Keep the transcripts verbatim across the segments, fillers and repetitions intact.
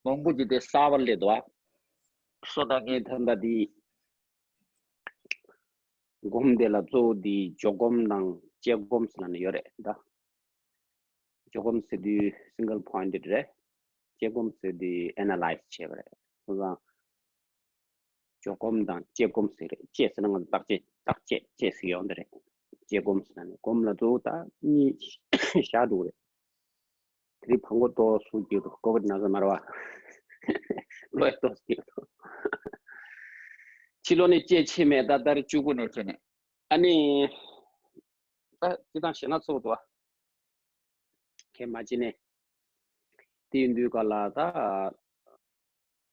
མང་པོ་ཅིག་དེ་གསར་པ་སླེབས་འདུག་ཨ། སོ་ད་ངས་ད་ལྟ་དེ་སྒོམ་དེ་ལ་གཙོ་བོ་དེ་འཇོག་སྒོམ་དང་དཔྱད་སྒོམ་ཟེར་ནས་ཡོད་རེད་ད། འཇོག་སྒོམ་ཟེར་དུས་single pointed རེད། དཔྱད་སྒོམ་ཟེར་དུས་analyze བྱས་པ་རེད། སོ་སོ་འཇོག་སྒོམ་དང་དཔྱད་སྒོམ་ཟེར་རེད། དཔྱད་ཟེར་ན་ང་ཚོ་བརྟག་དཔྱད་བརྟག་དཔྱད་དཔྱད་ཟེར་ཡོང་དེ་རེད། དཔྱད་སྒོམ་ཟེར་ན་ནི་སྒོམ་ལ་གཙོ་བོ་ད་གཉིས་བཞག་འདུག་རེད། དེ་རིང་བང་གོ་ཏོ་སུ་སྐྱེས་འདུག་ཀོ་བིད་ན་ཚ་མ་རེད་བ། ལོ་ཡ་ཏོ་སུ་སྐྱེས་འདུག་ཕྱི་ལོ་ནས་དཔྱད་ཆེ་མེད་ད་ལྟར་བཅུ་དགུ་ནས་བྱས་ནས་ཨ་ནི། ད་སྤྱི་བཏང་ཞེ་ན་ཚོགས་འདུག་བ། ཁས་མ་བྱེད་ནས། དེ་ཡིན་དུས་ག་ལ་ད།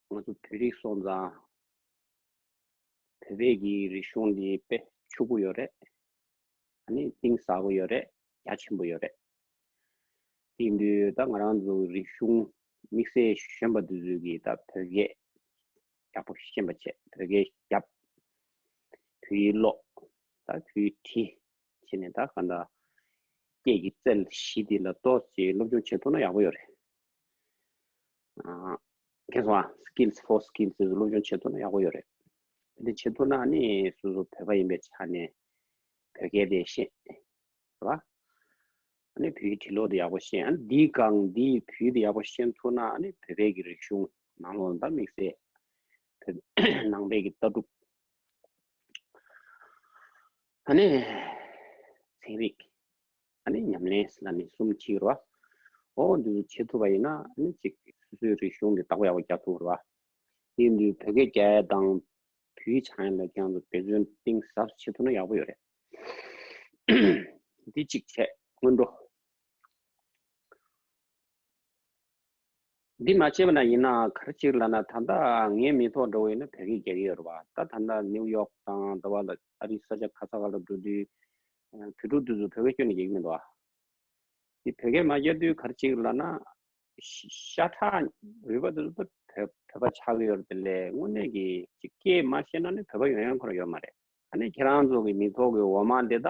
ང་ཚོ་བོད་རིགས་སོང་ཙང་། བོད་པའི་གི་རིག་གཞུང་འདི་དཔེ་ཕྱུག་པོ་ཡོད་རེད། ཨ་ནི་གཏིང་ཟབ་པོ་ཡོད་རེད། རྒྱ་ཆེན་པོ་ཡོད་རེད། དེ་ཡིན་དུས་ད་ང་རང་ཚོ་རིག་གཞུང་དམིགས་བསལ་གཞོན་པ་འདི་ཚོས་གི་ད་བོད་སྐད་ཡག་པོ་ཤེས་པ་བྱས། བོད་སྐད་རྒྱབ། བོད་ཡིག་ཀློག་ད་བོད་ཡིག་བྲིས། བྱས་ནས་ད་གང་ལྟར་སྐད་ཀྱི་རྩལ་བཞི་འདི་ལ་གཏོགས་ཅིག་སློབ་སྦྱོང་བྱེད་ཐུབ་ན་ཡག་པོ་ཡོད་རེད། ཨ། མཁྱེན་སོང་ཨ། Skills, four skills དེ་ཚོ་སློབ་སྦྱོང་བྱེད་ཐུབ་ན་ཡག་པོ་ཡོད་རེད། དེ་བྱེད་ཐུབ་ན་ནི་སོ་སོ་བོད་པ་ཡིན་པའི་ཆ་ནས་བོད་སྐད་དེ་ཤེས། རེད་བ། ཨ་ནི་བོད་ཡིག་འབྲི་ཀློག་དེ་ཡག་པོ་ཤེས། ཨ་ནི་འདིའི་སྒང་འདིའི་བོད་ཡིག་དེ་ཡག་པོ་ཤེས་ཐུབ་ན་ཨ་ནི་བོད་པའི་གི་རིག་གཞུང་ནང་ལོགས་ད་དམིགས་བསལ་བོད་ནང་པའི་གི་ལྟ་གྲུབ། ཨ་ནི་ཚན་རིག་ཨ་ནི་ཉམས་ལེན་ཟེར་ན་ནི་གསུམ་གཅིག་རེད་བ། འོ་འདི་ཚོ་བྱེད་ཐུབ་པ་ཡིན་ན་ཨ་ནི་གཅིག་སོ་སོའི་རིག་གཞུང་གི་བདག་པོ་ཡག་པོ་རྒྱག་ཐུབ་རེད་བ། དེ་ཡིན་དུས་བོད་སྐད་རྒྱག་ཡ་དང་བོད་ཡིག་སྦྱང་ཡ་ལ་ཁྱེད་རང་ཚོ་འབད་བརྩོན་གཏིང་ཟབ་བྱེད་ཐུབ་ན་ཡག་པོ་ཡོད་རེད། འདི་གཅིག་བྱས་སྔོན་འགྲོ། འདི་མ་བྱས་པ་ན་ཡིན་ན་ག་རེ་བྱེད་ལབ་ན། ད་ལྟ་ངའི་མི་ཐོག་འགྲོ་བ་ཡིན་ན་བོད་སྐད་རྒྱག་གི་ཡོད་རེད་བ། ད་ད་ལྟ་ནིའུ་ཡོག་དང་ད་བ་ལ་ཨ་རིའི་ས་ཆ་ག་ས་ག་ལ་འགྲོ་དུས་བོད་ཕྲུག་དེ་ཚོ་བོད་སྐད་སྐྱོན་ནས་རྒྱག་གི་མི་འདུག་ཨ། དེ་བོད་སྐད་མ་རྒྱག་དུས་ག་རེ་བྱེད་ལབ་ན། ཤ་ཤ་ཁྲག་འུས་པ་དེ་ཚོ་བོད་བོད་པ་ཆགས་ཀྱི་ཡོད་རེད། དེ་ལས་དངོས་གནས་ཀྱི་ཅིག་སྐད་མ་ཤེས་ན་ནི་བོད་པ་ཡོང་ཡ་ཁོ་རང་ཡོད་མ་རེད། ཨ་ནི་ཁྱེད་རང་ཚོ་གི་མི་ཐོག་གི་འོ་མ་འདི་ད་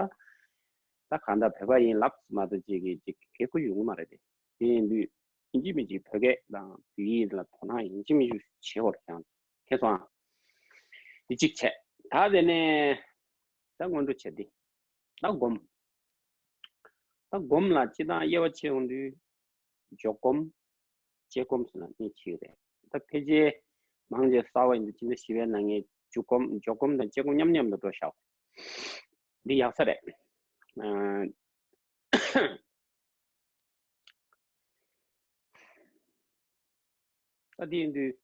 ད་གང་ལྟར་བོད་པ་ཡིན་ལབ་མ་གཏོགས་ཅིག་གི་ཅིག་གེ་ཁུ་ཡོང་གི་མ་རེད་དེ། དེ་ཡིན་དུས་ཡིན་གཅིག་མིན་གཅིག་བོད་སྐད་དང་བོད་ཡིག་ལ་དོ་སྣང་ཡིན་གཅིག་མིན་གཅིག་བྱེད་དགོས་རེད། ཁྱེད་རང་ཚོ་མཁྱེན་སོང་ཨ། འདི་གཅིག་བྱས། ད་དེ་ནས་ད་སྔོན་འགྲོ་བྱས་ཏེ་ད་སྒོམ། ད་སྒོམ་ལ་སྤྱིར་བཏང་དབྱེ་བ་ཕྱེ་ཡོང་དུས་འཇོག་སྒོམ། དཔྱད་སྒོམ་ཟེར་ན་གཉིས་ཕྱེ་ཡོད་རེད། ད་ཕལ་ཆེར་མང་ཆེ་གསར་པ་ཡིན་དུས་ཕྱི་ཟླ་བཞི་པའི་ནང་ངས་འཇོག་སྒོམ་འཇོག་སྒོམ་དང་དཔྱད་སྒོམ་མཉམ་མཉམ་དུ་འགྲོ་བཞག་འདི་ཡག་ས་རེད། ཨ། ད་དེ་ཡིན་དུས་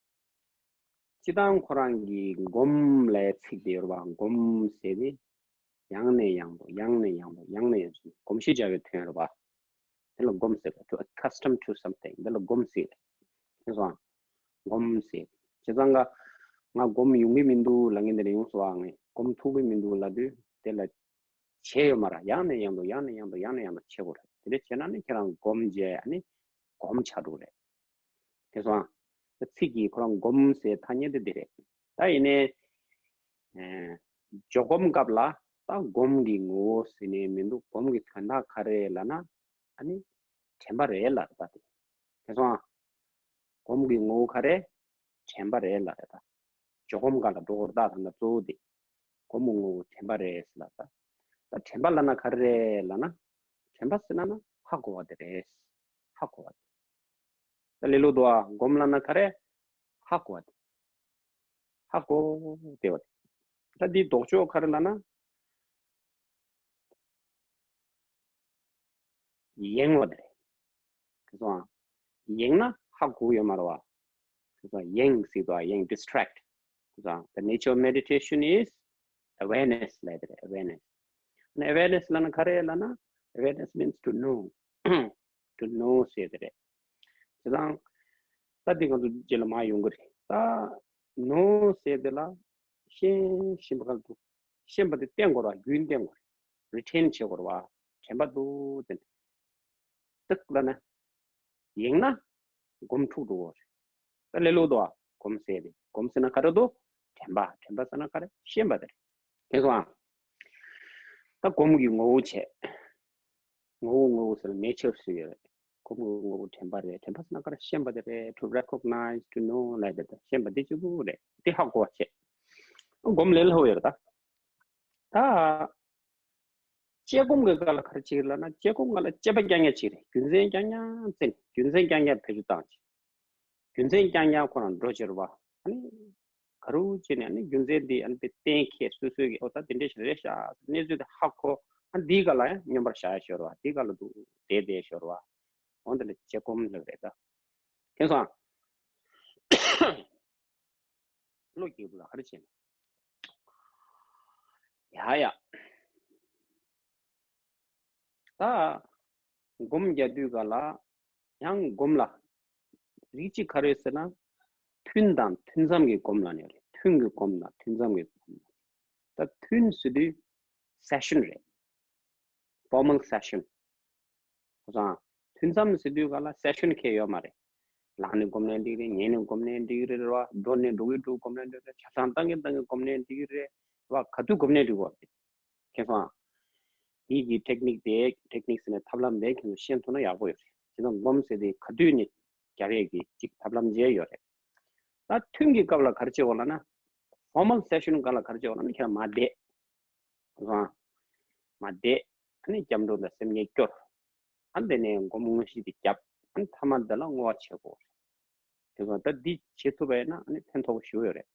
སྤྱིར་བཏང་ཁོ་རང་གི་སྒོམ་ལབ་ཚིག་དེ་ཡོད་རེད་བ། སྒོམ་ཟེར་དེ་ཡང་ནས་ཡང་དུ་ཡང་ནས་ཡང་དུ་ཡང་ནས་ཡང་དུ་གོམས་གཤིས་བྱ་བའི་དོན་རེད་བ། དེ་ལ་སྒོམ་ཟེར་བ། To accustom to something དེ་ལ་སྒོམ་ཟེར། མཁྱེན་སོང་ཨ། སྒོམ་ཟེར། བྱས་ཙང་ཀ་ང་སྒོམ་ཡོང་གི་མི་འདུག་ལབ་མཁན་དེ་འདྲ་ཡོང་སོང་ཨ། ངས་སྒོམ་ཐུབ་ཀྱི་མི་འདུག་ལབ་དུས་དེ་ལ་བྱས་ཡོད་མ་རེད། ཡང་ནས་ཡང་དུ་ཡང་ནས་ཡང་དུ་ཡང་ནས་ཡང་དུ་བྱེད་དགོས་རེད། དེ་འདྲ་བྱས་ན་ནི་ཁྱེད་རང་སྒོམ་བྱས་ཨ་ནི་སྒོམ་ཆགས་འགྲོ་གི་རེད། མཁྱེན་སོང་ཨ། ད་ཚིག་གི་ཁོ་རང་སྒོམ་ཟེར་ཐ་སྙད་དེ་འདི་རེད། ད་ཡིན་ནའི་ཨེ། འཇོག་སྒོམ་སྐབས་ལ་ད་སྒོམ་གྱི་ངོ་བོ་ཟེར་ནས་མི་འདུག་སྒོམ་གྱི་དོན་དག་ག་རེ་ལབ་ན། ཨ་ནི་དྲན་པ་རེད་ལབ་རེད་ད་དེ། མཁྱེན་སོང་ཨ། སྒོམ་གྱི་ངོ་བོ་ག་རེ། དྲན་པ་རེད་ལབ་རེད་ད། འཇོག་སྒོམ་སྒང་ལ་འགྲོ་དགོས་རེད་ད། ད་ལྟ་གཙོ་བོ་དེ་སྒོམ་གྱི་ངོ་བོ་དྲན་པ་རེད་ལབ་ད། ད་དྲན་པ་ལབ་ན་ག་རེ་རེད་ལབ་ན། དྲན་པ་ཟེར་ན་ན་ཧ་གོ་བ་དེ་རེད། ཧ་གོ་བ་དེ། ད་ལེ་ལོ་དོ་ཨ། སྒོམ་ལབ་ན་ག་རེ། ཧ་གོ་བ་དེ། ཧ་གོ་བསྡད་པ་དེ། ད་འདིའི་ལྡོག་ཕྱོགས་ག་རེ་ལབ་ན། ཡེངས་པ་དེ་རེད། ཁྱེད་ཚོ་ཡེངས་ན་ཧ་གོ་ཡོད་མ་རེད་བ། ཁྱེད་ཚོ་ཡེངས་ཟེར་དུས་ཡེངས་distract། ཁྱེད་ཚོ་the nature of meditation is awareness ལབ་དེ་རེད། awareness། ཨ་ནི་awareness ལབ་ན་ག་རེ་ལབ་ན། awareness means to know. To know ཟེར་དེ་རེད། ཁྱེད་ཚོ་ད་འདི་ང་ཚོ་རྗེས་ལ་མར་ཡོང་གི་རེད། ད་know ཟེར་དེ་ལ་ཤེས་བཞིན་པ་ག་ལ་འདུག་ཤེས་པ་དེ་བསྟེན་དགོས་ར། རྒྱུན་བསྟེན་དགོས་རེད། retain བྱེད་དགོས་རེད་བ། དྲན་པ་འདུག་དེ་ནས་ཏག་ལབ་ན། ཡེངས་ན་སྒོམ་འཁྲུག་འགྲོ་གི་རེད། ད་ལེ་ལོ་དོ་ཨ། སྒོམ་ཟེར་དེ། སྒོམ་ཟེར་ན་ག་རེ་འདུག་དྲན་པ། དྲན་པ་ཟེར་ན་ག་རེ། ཤེས་པ་དེ་རེད། མཁྱེན་སོང་ཨ། ད་སྒོམ་གྱི་ངོ་བོ་བྱས། ངོ་བོ་ངོ་བོ་ཟེར་ན་nature ཟེར་ཡོད་རེད། སྒོམ་གྱི་དངོས་པོ་དྲན་པ་རེད། དྲན་པ་ཟེར་ན་ག་རེ། ཤེས་པ་དེ་རེད། to recognize, to know ལབ་པ་དེ། ཤེས་པ་དེ་གཅིག་པུ་རེད། དེ་ཧ་གོ་བ་བྱེད། སྒོམ་ལས་སླ་པོ་ཡོད་རེད་ད། ད་དཔྱད་སྒོམ་གྱི་སྐབས་ལ་ག་རེ་བྱེད་ཀྱི་ལབ་ན། དཔྱད་སྒོམ་སྒང་ལ་དཔྱད་པ་རྐྱང་རྐྱང་བྱེད་ཀྱི་རེད། རྒྱུ་མཚན་རྐྱང་རྐྱང་བཙལ། རྒྱུ་མཚན་རྐྱང་རྐྱང་བེད་སྤྱོད་བཏང་བྱེད། རྒྱུ་མཚན་རྐྱང་རྐྱང་ཁོ་རང་འགྲོ་བྱེད་རེད་པ། ཨ་ནི་ག་རེ་བྱས་ནས་ཨ་ནི་རྒྱུ་མཚན་འདི་ཨ་ནི་དེ་གཏན་འཁེལ། སོ་སོའི་གི་ཨོ་ད་དེ་འདྲ་ཞིག་རེད་ཤག་གནས་ཚུལ་དེ་ཧ་གོ། ཨ་ནི་འདིའི་སྒང་ལ་ཡང་སྙོམས་པར་བཞག་ཡ་ཤོར་བ། འདིའི་སྒང་ལ་འདུག་བསྡད་བསྡད་ཤོར་བ། འོ་འདི་ལ་དཔྱད་སྒོམ་ལབ་རེད་ད། མཁྱེན་སོང་། བློ་སྐྱིད་པོ་ལ་ག་རེ་བྱས་ནས། ཡ་ཡ། ད་སྒོམ་རྒྱག་དུས་སྒང་ལ་ཡང་སྒོམ་ལ་རིགས་གཅིག་ག་རེ་ཟེར་ན། ཐུན་དང་ཐུན་མཚམས་ཀྱི་སྒོམ་ལབ་ནས་རེད། ཐུན་གྱི་སྒོམ་དང་ཐུན་མཚམས་ཀྱི་སྒོམ། ད་ཐུན་ཟེར་དུས་སེ་ཤན་རེད། formal session། ཁོ་ཚང་ཐུན་མཚམས་ཟེར་དུས་སྒང་ལ་སེ་ཤན་ཁེལ་ཡོད་མ་རེད། ལངས་ནས་སྒོམ་ནའི་འགྲིག་རེད། ཉལ་ནས་སྒོམ་ནའི་འགྲིག་རེད་རེད་པ། འགྲོ་ནས་འགྲོ་གི་འགྲོ་སྒོམ་ནའི་འགྲིག་རེད། ཆ་ཚང་བཏང་གི་བཏང་གི་སྒོམ་ནའི་འགྲིག་རེད་པ། ག་དུས་སྒོམ་ནའི་འགྲིག་གོ་རེད། མཁྱེན་སོང་ཨ། དེའི་གི་ཊེག་ནིག་དེ། ཊེག་ནིག་ཟེར་ནས་ཐབས་ལམ་དེ་ཁྱེད་ཚོ་ཤེས་ཐུབ་ན་ཡག་པོ་ཡོད་རེད། བྱས་ཙང་སྒོམ་ཟེར་དེ་ག་དུས་ནས་རྒྱག་ཡས་ཀྱི་གཅིག་ཐབས་ལམ་བརྗེ་ཡོད་རེད། ད་ཐུན་གྱི་སྐབས་ལ་ག་རེ་བྱེད་དགོས་ལབ་ན། formal session སྒང་ལ་ག་རེ་བྱེད་དགོས་ལབ་ན། ཁྱེད་རང་མར་བསྡད། རང་མར་བསྡད། ཨ་ནི་སྐྱབས་འགྲོ་དང་སེམས་བསྐྱེད་སྐྱོར། ཨ་ནི་དེ་ནས་སྒོམ་དངོས་གཞི་དེ་བརྒྱབ། ཨ་ནི་མཐའ་མ་དེ་ལ་བསྔོ་བ་བྱེད་དགོས། དེ་ཚོ་ད་འདི་བྱེད་ཐུབ་པ་ཡིན་ན་ཨ་ནི་ཕན་ཐོགས་ཞེ་པོ་ཡོད་རེད།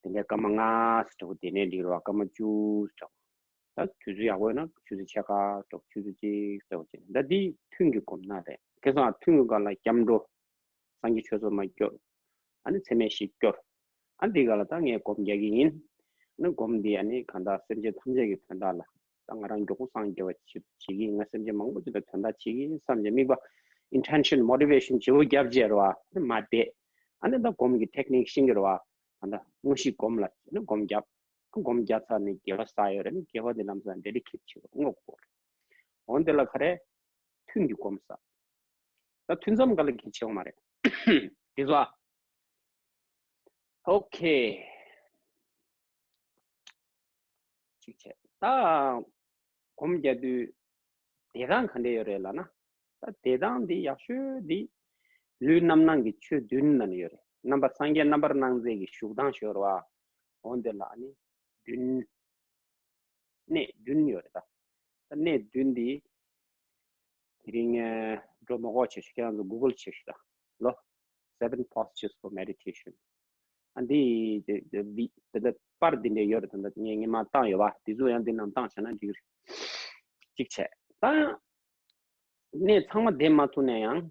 དེ་འདྲའི་སྐར་མ་ལྔ་ཙམ་འདྲ་པོ་བསྡད་ནའི་འགྲིག་རེད་པ། སྐར་མ་བཅུ་ཙམ་འདྲ་པོ། ད་དུས་ཚོད་ཡག་པོ་ཡོད་ན་ཆུ་ཚོད་ཕྱེད་ཀ་འདྲ་པོ། ཆུ་ཚོད་གཅིག་འདྲ་པོ་བྱས་ནས། ད་འདི་ཐུན་གྱི་སྒོམ་ན་རེད། མཁྱེན་སོང་ཨ། ཐུན་གྱི་སྒང་ལ་སྐྱབས་འགྲོ། སངས་རྒྱས་ཆོས་ཚོགས་མ་སྐྱོར། ཨ་ནི་ཚད་མེད་བཞི་སྐྱོར། ཨ་འདི་སྒང་ལ་ད་ངས་སྒོམ་རྒྱག་གི་ཡིན། ཨ་ནི་སྒོམ་འདི་ཨ་ནི་གང་ལྟར་སེམས་ཅན་ཐམས་ཅད་ཀྱི་དོན་དག་ལ། ད་ང་རང་མགྱོགས་པོ་སངས་རྒྱས་པ་བྱེད་བྱེད་ཀྱི་ཡིན། ང་སེམས་ཅན་མང་པོ་ཅིག་ལ་དོན་དག་བྱེད་ཀྱི་ཡིན་བསམ་བྱས། དམིགས་པ་ཨིན་ཊེན་ཤན་མོ་ཊི་ཝེ་ཤན་བརྗེ་པོ་བརྒྱབ་བྱས་རེད་པ། ཨ་ནི་མར་བསྡད། ཨ་ནི་ད་སྒོམ་གྱི་ཊེག་ནིག་ཤེས་ཀྱི་རེད་པ། ད་ད་དངོས་གཞི་སྒོམ་ལ་ཨ་ནི་སྒོམ་བརྒྱབ། སྒོམ་བརྒྱབ་ཚར་ནས་དགེ་བ་བསགས་ཡོད་རེད། ཨ་ནི་དགེ་བ་འདི་ལམ་སང་ཌེ་ཌི་ཀེཊ་བྱེད་དགོས། བསྔོ་དགོས་རེད། འོ་འདི་ལ་ག་རེ། ཐུན་གྱི་སྒོམ་ཟེར། ད་ཐུན་མཚམས་སྒང་ལ་གལ་ཆེ་བ་མ་རེད། དེ་ཚོ་ཨ། ཨོ་ཁེ། གཅིག་བྱས། ད་སྒོམ་རྒྱག་དུས་བསྡད་སྟངས་ག་འདྲས་ཡོད་རེད་ལབ་ན། ད་བསྡད་སྟངས་འདི་ཡག་ཤོས་འདི་ལུས་རྣམ་སྣང་གི་ཆོས་བདུན་ནང་ནས་ཡོད་རེད། རྣམ་པ་སངས་རྒྱས་རྣམ་པར་སྣང་མཛད་ཀྱི་བཞུགས་སྟངས་ཤོར་བ། འོ་འདི་ལ་ནི་བདུན། གནས་བདུན་ཡོད་རེད་ད། ད་གནས་བདུན་འདི་དེ་རིང་ངས་འགྲོ་མ་དགོས་བྱས་ཤིག་ཁྱེད་རང་ཚོ་གུ་གལ་བྱས་ཤིག་ད་ལོ། Seven postures for meditation. ཨ་འདི་དེ་དེ་དེ་དེ་དེ་པར་འདི་འདྲ་ཡོད་རེད། ད་ངས་ངས་མར་བཏང་ཡོད་པ། འདི་ཚོ་ཡང་འདི་ནང་བཏང་བྱས་ན་འགྲིག་གི་རེད། གཅིག་བྱས། ད་གནས་ཚང་མ་བསྡད་མ་ཐུབ་ན་ཡང་།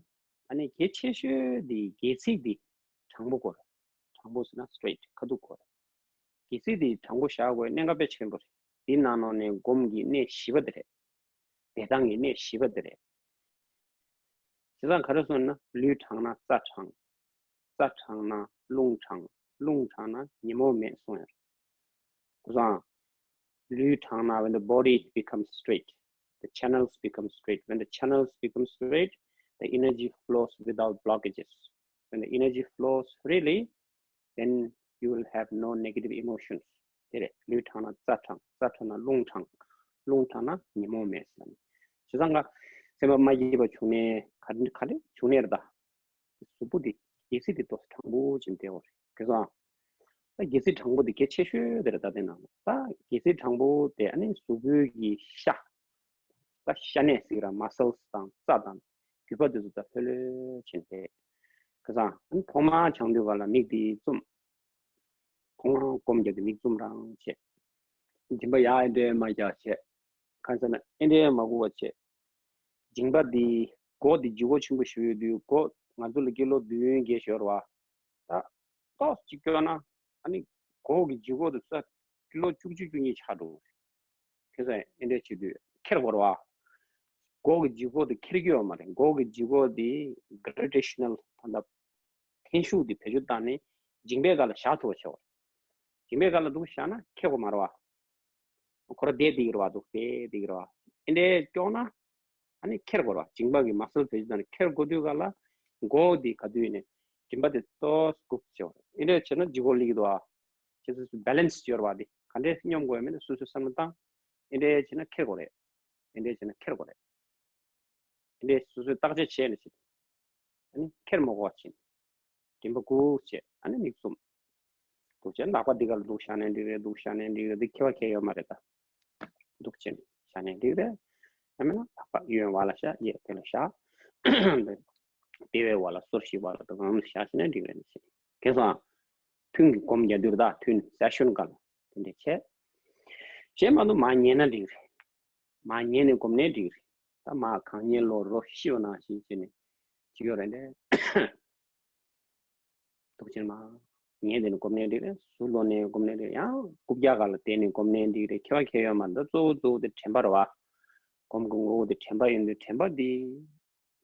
ཨ་ནི་གལ་ཆེ་ཤོས་འདི་སྒལ་ཚིགས་འདི་དྲང་པོ་དགོས་རེད། དྲང་པོ་ཟེར་ན་སི་ཊེ་རེཊ་ཁ་ཐུག་དགོས་རེད། སྒལ་ཚིགས་འདི་དྲང་པོ་བཞག་དགོས་གནད་འགག་དཔེ་ཆེན་པོ་རེད། འདི་ནང་ནང་ནས་སྒོམ་གྱི་གནས་བཞི་པ་འདི་རེད། བསྡད་སྟངས་ཀྱི་གནས་བཞི་པ་འདི་རེད། བྱས་ཙང་ག་རེ་གསུངས་ན། ལུས་དྲང་ན་རྩ་དྲང་། རྩ་དྲང་ན་རླུང་དྲང་། རླུང་དྲང་ན་ཉོན་མོངས་མེད་གསུངས་ཡོད་རེད། གོ་སོང་། ལུས་དྲང་ན། when the body becomes straight, the channels become straight. When the channels become straight, the energy flows without blockages. When the energy flows freely, then you will have no negative emotions. དེ་རེད། ལུས་དྲང་ན་རྩ་དྲང་། རྩ་དྲང་ན་རླུང་དྲང་། རླུང་དྲང་ན་ཉོན་མོངས་མེད་ཟེར་ནས། བྱས་ཙང་ང་སེམས་པ་མ་སྐྱིད་པ་བྱུང་ནས་ག་ག་ལེ་བྱུང་ནས་རེད་ད། གཟུགས་པོ་འདི་སྒལ་ཚིགས་འདི་ཏོག་ཙམ་དྲང་པོ་བྱས་བསྡད་དགོས་རེད། ག་སོང་། ད་སྒལ་ཚིགས་དྲང་པོ་འདི་གལ་ཆེ་ཤོས་དེ་རེད་ད། དེ་ན་ད་སྒལ་ཚིགས་དྲང་པོ་དེ་ཨ་ནི་གཟུགས་པོའི་གི་ཤ། ད་ཤ་གནད་ཟེར་གྱི་ར། མ་སལ་སི་དང་རྩ་དང་རྒྱུས་པ་འདི་ཚོ་ད་ལྷོད་ལྷོད་བྱས་ཏེ། ག་སོང་། ཨ་ནི་ཐོག་མར་སྦྱང་དུས་ག་ལ་མིག་འདི་བཙུམ། ཐོག་མར་སྒོམ་རྒྱག་དུས་མིག་བཙུམ་རང་བྱས། མཇིང་པ་ཡར་ཨེ་འདྲས་མར་རྒྱག་བྱས། གང་ཟེར་ན་ཨེ་འདྲས་མར་སྒུར་བ་བྱས། མཇིང་པ་འདི་མགོ་འདི་ལྗིད་ཁོག་ཆེན་པོ་ཞིག་ཡོད་དུས། མགོ་ང་ཚོ་ལ་ཀི་ལོ་བདུན་བརྒྱད་ཞིག་ཡོད་རེད་པ། ད་ཏོག་ཙམ་སྐྱོ་ན་ཨ་ནི་མགོ་གི་ལྗིད་ཁོག་དེ་ས་ཀི་ལོ་བཅུ་གཅིག་བཅུ་གཉིས་ཆགས་འགྲོ་གི་རེད། ཁྱེད་ཚོ་ཨེ་འདྲས་བྱེད་དུས་ཁྱེར་དགོས་རེད་པ། མགོ་གི་ལྗིད་ཁོག་དེ་ཁྱེར་གྱི་ཡོད་མ་རེད། མགོ་གི་ལྗིད་ཁོག་དེ་གྷ་རེ་ཊེ་ཤི་ནལ་ད་ལྟ་འཐེན་ཤུགས་དེ་བེད་སྤྱོད་བཏང་ནས་མཇིང་པའི་སྒང་ལ་བཞག་ཐུབ་པ་བྱེད་དགོས་རེད། མཇིང་པའི་སྒང་ལ་འདུག་བཞག་ན་ཁྱེར་དགོས་མ་རེད་པ། ཁོ་རང་བསྡད་བསྡད་ཀྱི་རེད་པ། འདུག་བསྡད་བསྡད་ཀྱི་རེད་པ། ཨེ་འདྲས་སྐྱོ་ན་ཨ་ནི་ཁྱེར་དགོས་རེད་པ། མཇིང་པ་གི་མ་སལ་བེད་སྤྱོད་བཏང་ནས་ཁྱེར་དགོས་དུས་སྒང་ལ་མགོ་འདི་ག་དུས་ནས་མཇིང་པ་དེ་ཏོག་ཙམ་སྒུག་བྱེད་དགོས་རེད། ཨེ་འདྲས་བྱས་ན་ལྗིད་ཁོག་སླེབས་ཀྱི་འདུག་པ། ཁྱེད་ཚོ་སུ་བྷེ་ལེན་སི་ཡོད་རེད་པ། འདི་ག་འདྲས་སྙོམས་དགོས་ཡོད་མེད་དེ་སོ་སོས་བསམ་བློ་བཏང་། ཨེ་འདྲས་བྱས་ན་ཁྱེར་དགོས་རེད། ཨེ་འདྲས་བྱས་ན་ཁྱེར་དགོས་རེད། དེ་འདྲའི་སོ་སོའི་བརྟག་དཔྱད་བྱས་ནས་ཅིག་ཨ་ནི་ཁེར་མ་གོ་བ་ཅིག་མགྲིན་པ་གུག་བྱས། ཨ་ནི་མིག་བཙུམ། འདུག་བྱས། ལག་པ་འདི་གར་འདུག་བཞག་ནའི་འགྲིག་རེད། འདུག་བཞག་ནའི་འགྲིག་རེད། འདི་ཁྱད་པར་གང་ཡོད་མ་རེད་ད། འདུག་བྱས་བཞག་ནའི་འགྲིག་རེད། ཡང་མིན་ན་ལག་པ་གཡོན་བར་ལ་བཞག་གཡས་དེ་ལ་བཞག་དེ་བའི་བར་ལ་སོར་བཞི་བར་ལ་དང་གང་ལ་བཞག་བྱས་ནའི་འགྲིག་རེད། ནི་བྱས། མཁྱེན་སོང་ཨ། ཐུན་གྱི་སྒོམ་རྒྱག་དུས་ད་ཐུན་སེ་ཤོན་སྐབས་དེ་འདྲ་བྱས། བྱས་མ་གཏོགས་མར་ཉལ་ན་འགྲིག་རེད། མར་ཉལ་ནས་སྒོམ་ནའི་འགྲིག་རེད། ད་མར་གང་ཉལ་ལོ་རོ་ཤི་བ་ནང་བཞིན་བྱས་ནས་བྱེད་ཡོད་རེད་དེ། འདུག་བྱས་མར་ཉལ་བསྡད་ནས་སྒོམ་ནའི་འགྲིག་རེད། ཟུར་ལོག་ནས་སྒོམ་ནའི་འགྲིག་རེད། ཡང་རྐུབ་བཀྱག་སྒང་ལ་བསྡད་ནས་སྒོམ་ནའི་འགྲིག་རེད། ཁྱད་པར་གང་ཡོད་མ་རེད། ད་གཙོ་བོ་གཙོ་བོ་དེ་དྲན་པ་རེད་བ། སྒོམ་གྱི་ངོ་བོ་དེ་དྲན་པ་ཡིན་དུས་དྲན་པ་འདི་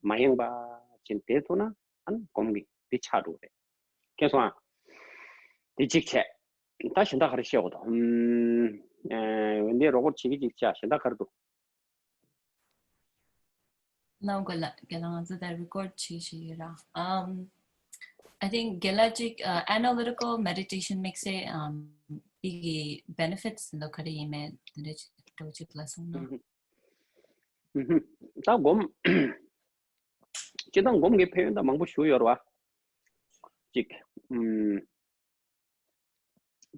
མ་ཡེངས་པ་བྱས་ནས་བསྡད་ཐུབ་ན་ཨ་ནི་སྒོམ་གྱི་འདི་ཆགས་འགྲོ་གི་རེད། མཁྱེན་སོང་ཨ། འདི་གཅིག་བྱས། ད་གཞན་དག་ག་རེ་བཤད་དགོས་འདུག་ཨམ། ཨེ། འོན་ཏེ་རོགས་པ་བྱེད་ཀྱི་ཅིག་བྱ། གཞན་དག་ག་རེ་འདུག་ལའོ་ག་ལ་རྒན་ལགས། ང་ཚོ་ད་རི་ཀོཌ་བྱེད་བཞིན་ཡོད་ར། ཨམ། I think རྒན་ལགས་ཅིག་ཨ་analytical meditation དམིགས་བསལ་ཨམ་དེ་གི་benefits འདི་ག་རེ་ཡིན་མིན་དེ་འདྲ་ཅིག་འདྲ་བོ་ཅིག་ལ་གསུངས་ན། ཨུ་ཧུ། ད་སྒོམ། སྤྱིར་བཏང་སྒོམ་གྱི་ཕན་ཡོན་ད་མང་པོ་ཞིག་ཡོད་རེད་བ། གཅིག་ཨུམ།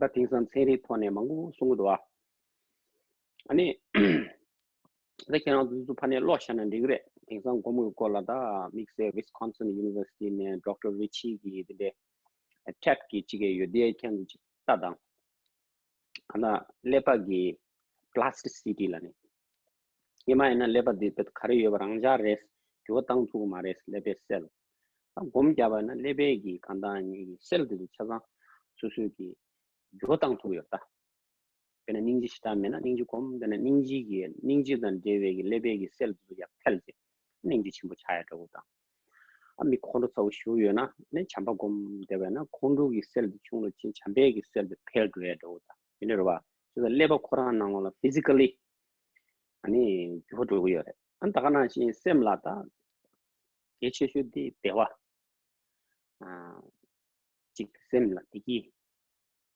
ད་དེང་སང་ཚན་རིག་ཐོག་ནས་མང་པོ་གསུང་གི་འདུག་བ། ཨ་ནི། ད་ཁྱེད་རང་ཚོ་ཚོ་ཕ་ནས་ཀློག་བཞག་ན་འགྲིག་གི་རེད། དེང་སང་སྒོམ་གྱི་སྐོར་ལ་ད་དམིགས་བསལ་Wisconsin University ནས་Doctor Richie གིས་དེ་འདྲའི་ཊེཌ་གི་གཅིག་གི་ཡོད་དེ་ཁྱེད་ཚོ་ཅིག་ལྟ་དང་། གང་ལྟར་ཀླད་པ་གི་plasticity ལ་ནི། སྔོན་མ་ཡིན་ན་ཀླད་པ་འདི་དཔེ་ག་རེ་ཡོད་པ་རང་འཇགས་རེད། འགྱུར་བ་བཏང་ཐུབ་ཀྱི་མ་རེད། ཀླད་པའི་སེལ། ད་སྒོམ་བརྒྱབ་པ་ན་ཀླད་པའི་གི་གང་ལྟར་གྱི་སེལ་དེ་ཚོ་ཆ་ཚང་སོ་སོའི་གི་འགྱུར་བ་བཏང་ཐུབ་ཀྱི་ཡོད་ད། དཔེར་ན་སྙིང་རྗེ་ཞེ་དྲག་མེད་ན་སྙིང་རྗེ་སྒོམ། དེ་ནས་སྙིང་རྗེ་གི་སྙིང་རྗེ་དང་འབྲེལ་བའི་གི་ཀླད་པའི་གི་སེལ་དེ་ཚོ་ཡར་འཕེལ་ཏེ་སྙིང་རྗེ་ཆེན་པོ་ཆགས་ཡ་འདྲ་བོ་དང་། ཨ་མི་ཁོང་ཁྲོ་ཚ་བོ་ཞེ་པོ་ཡོད་ན་ནི་བྱམས་པ་སྒོམ་བསྡད་པ་ཡིན་ན་ཁོང་ཁྲོ་གི་སེལ་དེ་ཆུང་རུ་ཕྱིན། བྱམས་པའི་གི་སེལ་དེ་འཕེལ་འགྲོ་ཡ་འདྲ་བོ་དང་དེ་འདྲ་རེད་བ། དེ་ཚོ་ཀླད་པ་ཁོ་རང་ནང་ལོགས་ལ་physically ཨ་ནི་འགྱུར་བ་འགྲོ་གི་ཡོད་རེད། ཨ་ནི་ད་ག་ནང་བཞིན་སེམས་ལ་ད་གལ་ཆེ་ཤོས་དེ་བདེ་བ། ཨ། གཅིག་སེམས་ལ་བདེ་སྐྱིད།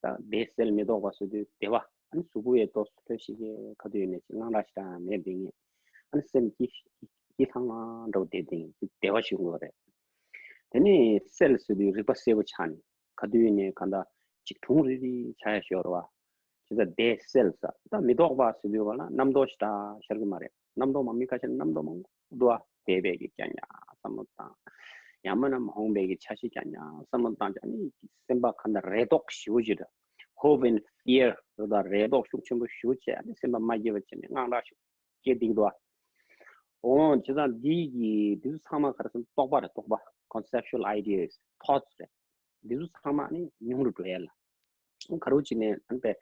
ད་བདེ་གསལ་མི་རྟོག་པ་ཟེར་དུས་བདེ་བ། ཨ་ནི་གཟུགས་པོ་ཡི་ཏོག་ཙམ་ལྷོད་ཤིག་གེ་ག་དུས་ཡིན་ནའི་ཅིག་དངངས་སྐྲག་ཞེ་དྲག་མེད་བསྡད་མཁན། ཨ་ནི་སེམས་སྐྱིད་སྐྱིད་ལྷང་ལྷང་འདྲ་བོ་བསྡད་བསྡད་མཁན་ཅིག་བདེ་བ་ཞིག་ཡོང་གི་རེད། དེ་ནས་གསལ་ཟེར་དུས་རིག་པ་གསལ་པོ་ཆགས་ནས་ག་དུས་ཡིན་ནའི་གང་ལྟར་ཅིག་གྲུང་རིག་རིག་ཆགས་ཡ་ཞོར་བ། ཇི་ལྟར་བདེ་གསལ་ཟེར་ད་མི་རྟོག་པ་ཟེར་དུས་བ་ལ་རྣམ་རྟོག་ཞེ་དྲག་ཤར་གི་མ་རེད། རྣམ་རྟོག་མང་མི་ཁ་ཤས་རྣམ་རྟོག་མང་པོ་འདུག་ཨ། འདས་པའི་གི་སྐྱ་ཉག་བསམ་བློ་བཏང་། ཡང་མིན་ན་མ་འོངས་པའི་གི་འཆར་གཞི་སྐྱ་ཉག་བསམ་བློ་བཏང་བྱས་ནི་སེམས་པ་ག་འདྲ་རེ་དོགས་ཞེ་པོ་ཅིག་རེད། Hope and fear ཡོད་ད་རེ་དོགས་ཤུགས་ཆེན་པོ་ཞེ་པོ་བྱས་ནི་སེམས་པ་མ་སྐྱིད་པ་བྱས་ནས་དངངས་སྐྲག་ཞེ་པོ་སྐྱེ་བསྡད་ཀྱི་འདུག་ཨ། འོ་བྱས་ཙང་འདི་གི་འདི་ཚོ་ཚང་མ་ག་རེ་ཟེར་ན་རྟོག་པ་རེད། རྟོག་པ། Conceptual ideas, thoughts རེད། འདི་ཚོ་ཚང་མ་ནི་ཉུང་རུ་འགྲོ་ཡ་ལ། ག་རེ་བྱས་ནས་ཨ་ནི་པས་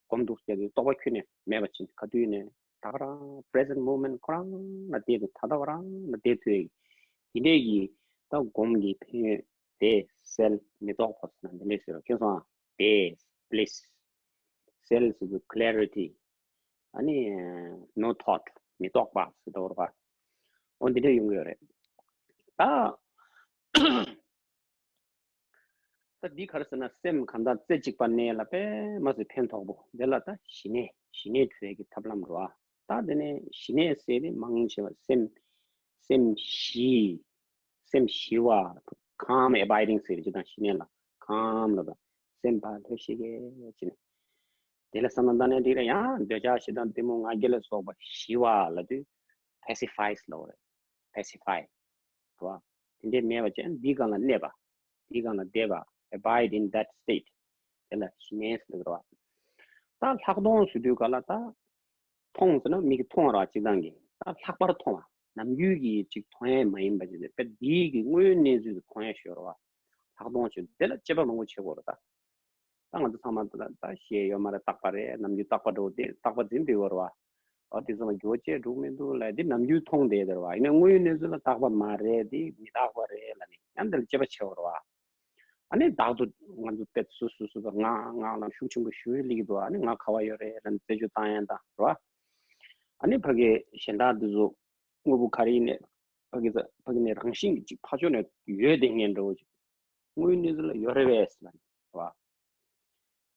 སྒོམ་འདུག་ཟེར་དུས་རྟོག་པ་ཁྱོན་ནས་མེད་པ་བྱས་ནས་ག་དུས་ནས་ད་ག་རང་present moment ཁོ་རང་ལ་བསྡད་དུས་ད་ལྟ་ཁོ་རང་ལ་བསྡད་ཐུབ་ཡ་གི་དེ་འདྲས་ཀྱི་ད་སྒོམ་གྱི་ཕན་ཡོན་བདེ་གསལ་མི་རྟོག་པ་ཟེར་ན་འདི་འདྲས་ཟེར་བ། མཁྱེན་སོང་ཨ། བདེ་bliss། གསལ་ཟེར་དུས་clarity། ཨ་ནི་no thought མི་རྟོག་པ་ཟེར་དོ་ར་བ། འོ་འདི་འདྲས་ཡོང་གི་ཡོད་རེད། ད། ད་འདི་ག་རེ་ཟེར་ན་སེམས་གང་དག་རྩེ་གཅིག་པ་གནས་ལ་དཔེ་མ་སྲིད་ཕན་ཐོགས་པོ། དེ་ལ་ད་ཞི་གནས་ཞི་གནས་འཕྲོད་ཀྱི་ཐབས་ལམ་རེད་བ། ད་དེ་ནས་ཞི་གནས་ཟེར་ཏེ་མང་ཆེ་བ་སེམས་སེམས་ཞི། སེམས་ཞི་བ། Calm abiding ཟེར་ཅི་དང་ཞི་གནས་ལ་calm ལ་ད་སེམས་ཕར་ལྷོད་ཤིག་གེ་ཅི་ནས། དེ་ལ་བསམ་བློ་བཏང་ནས་འགྲིག་རེད། ཡང་འདོད་ཆགས་ཞེ་སྡང་གཏི་མུག་ང་རྒྱལ་ལ་སོགས་པ་ཞི་བ་ལ་དུས་pacifies ལ་འོ་རེད། Pacify རེད་བ། དེ་འདྲའི་མེད་པ་ཅན་འདིའི་སྒང་ལ་གནས་པ། འདིའི་སྒང་ལ་བསྡད་པ། Abide in that state དེ་ལ་ཞི་གནས་ཟེར་གི་རེད་བ། ད་ལྷག་མཐོང་ཟེར་དུས་ག་ལ་ད། མཐོང་ཟེར་ན་མིག་གིས་མཐོང་ར་གཅིག་དང་གི་ད་ལྷག་པར་མཐོང་བ། ནམ་རྒྱུན་གྱི་ཅིག་མཐོང་ཡས་མ་ཡིན་པ་ཅིག་དཔེ་འདིའི་གི་དངོས་ཡོད་གནས་ཚུལ་དུ་མཐོང་ཡས་ཞོར་བ། ལྷག་མཐོང་ཞོར་དེ་ལ་དཔྱད་པ་མང་པོ་བྱེད་དགོས་རེད་ད། ད་ང་ཚོ་ཚང་མ་ད་ད་ཤེས་ཡོད་མ་རེད། རྟག་པ་རེད། ནམ་རྒྱུན་རྟག་པ་འགྲོ་དེ་རྟག་པ་འཛིན་བསྡད་ཡོད་རེད་བ། ཨ་དེ་ཚང་མ་འགྱུར་བ་ཅིག་འགྲོ་གི་མི་འདུག་ལབ་དེ་ནམ་རྒྱུན་མཐོང་བསྡད་དེ་རེད་བ། ཡིན་ན་དངོས་ཡོད་གནས་ཚུལ་ལ་རྟག་པ་མ་རེད། དེ་མི་རྟག་པ་རེད་ལབ་ནས་ཡང་དེ་ལ་དཔྱད་པ་བྱེད་དགོས་རེད་བ། ཨ་ནི་བདག་ཏུ་ང་ཚོ་དཔེ་སུ་སུ་སུ་ད་ངག་ངག་ལམ་ཤུགས་ཆེན་པོ་ཞུ་ཡི་ལིག་འདུག་ཨ་ནི་ང་ག་བ་ཡོད་རེད་ལབ་ནས་རྩད་གཅོད་བཏང་ཡ་དང་རེད་བ། ཨ་ནི་ཕ་གི་གཞན་དག་འདི་ཚོ་དངོས་པོ་ག་རེ་ཡིན་ནས་ཕ་གི་ཕ་གི་ནས་རང་བཞིན་གྱི་ཅིག་ཕར་ཕྱོགས་ནས་ཡོད་དེ་ངན་འགྲོ་ཅིག་དངོས་ཡོད་གནས་ཚུལ་ལ་ཡོད་རེད་བས་ལབ་ནས་རེད་བ།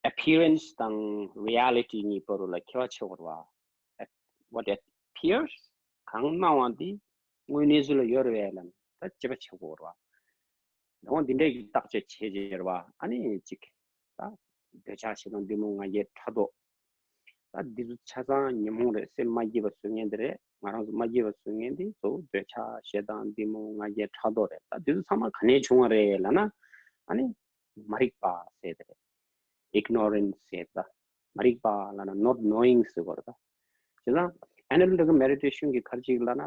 Appearance དང་reality གཉིས་བར་ལ་ཁྱད་པར་ཆེ་བ་རེད་བ། What appears གང་སྣང་བ་འདི་ དངོས་གནས་ཚུལ་ལ་ཡོད་རེད་བས་ལབ་ནས་ད་དཔྱད་པ་བྱེད་དགོས་རེད་བ། འོ་འདི་འདྲས་ཀྱི་བརྟག་དཔྱད་བྱེད་བྱེད་རེད་བ། ཨ་ནི་ཅིག་ད་འདོད་ཆགས་ཞེ་སྡང་གཏི་མུག་ང་རྒྱལ་ཕྲག་དོག་ད་འདི་ཚོ་ཆ་ཚང་ཉོན་མོངས་རེད། སེམས་མ་སྐྱིད་པ་བཟོ་མཁན་དེ་རེད། ང་རང་ཚོ་མ་སྐྱིད་པ་བཟོ་མཁན་དེ་གཙོ་བོ་འདོད་ཆགས་ཞེ་སྡང་གཏི་མུག་ང་རྒྱལ་ཕྲག་དོག་རེད། ད་འདི་ཚོ་ཚང་མ་ག་ནས་བྱུང་བ་རེད་ལབ་ན། ཨ་ནི་མ་རིག་པ་ཟེར་དེ་རེད། Ignorance ཟེར་ད། མ་རིག་པ་ལབ་ན་not knowing ཟེར་དགོས་རེད་ད། བྱས་ཙང་Analytical Meditation གི་ཁ་ཅིག་ལབ་ན་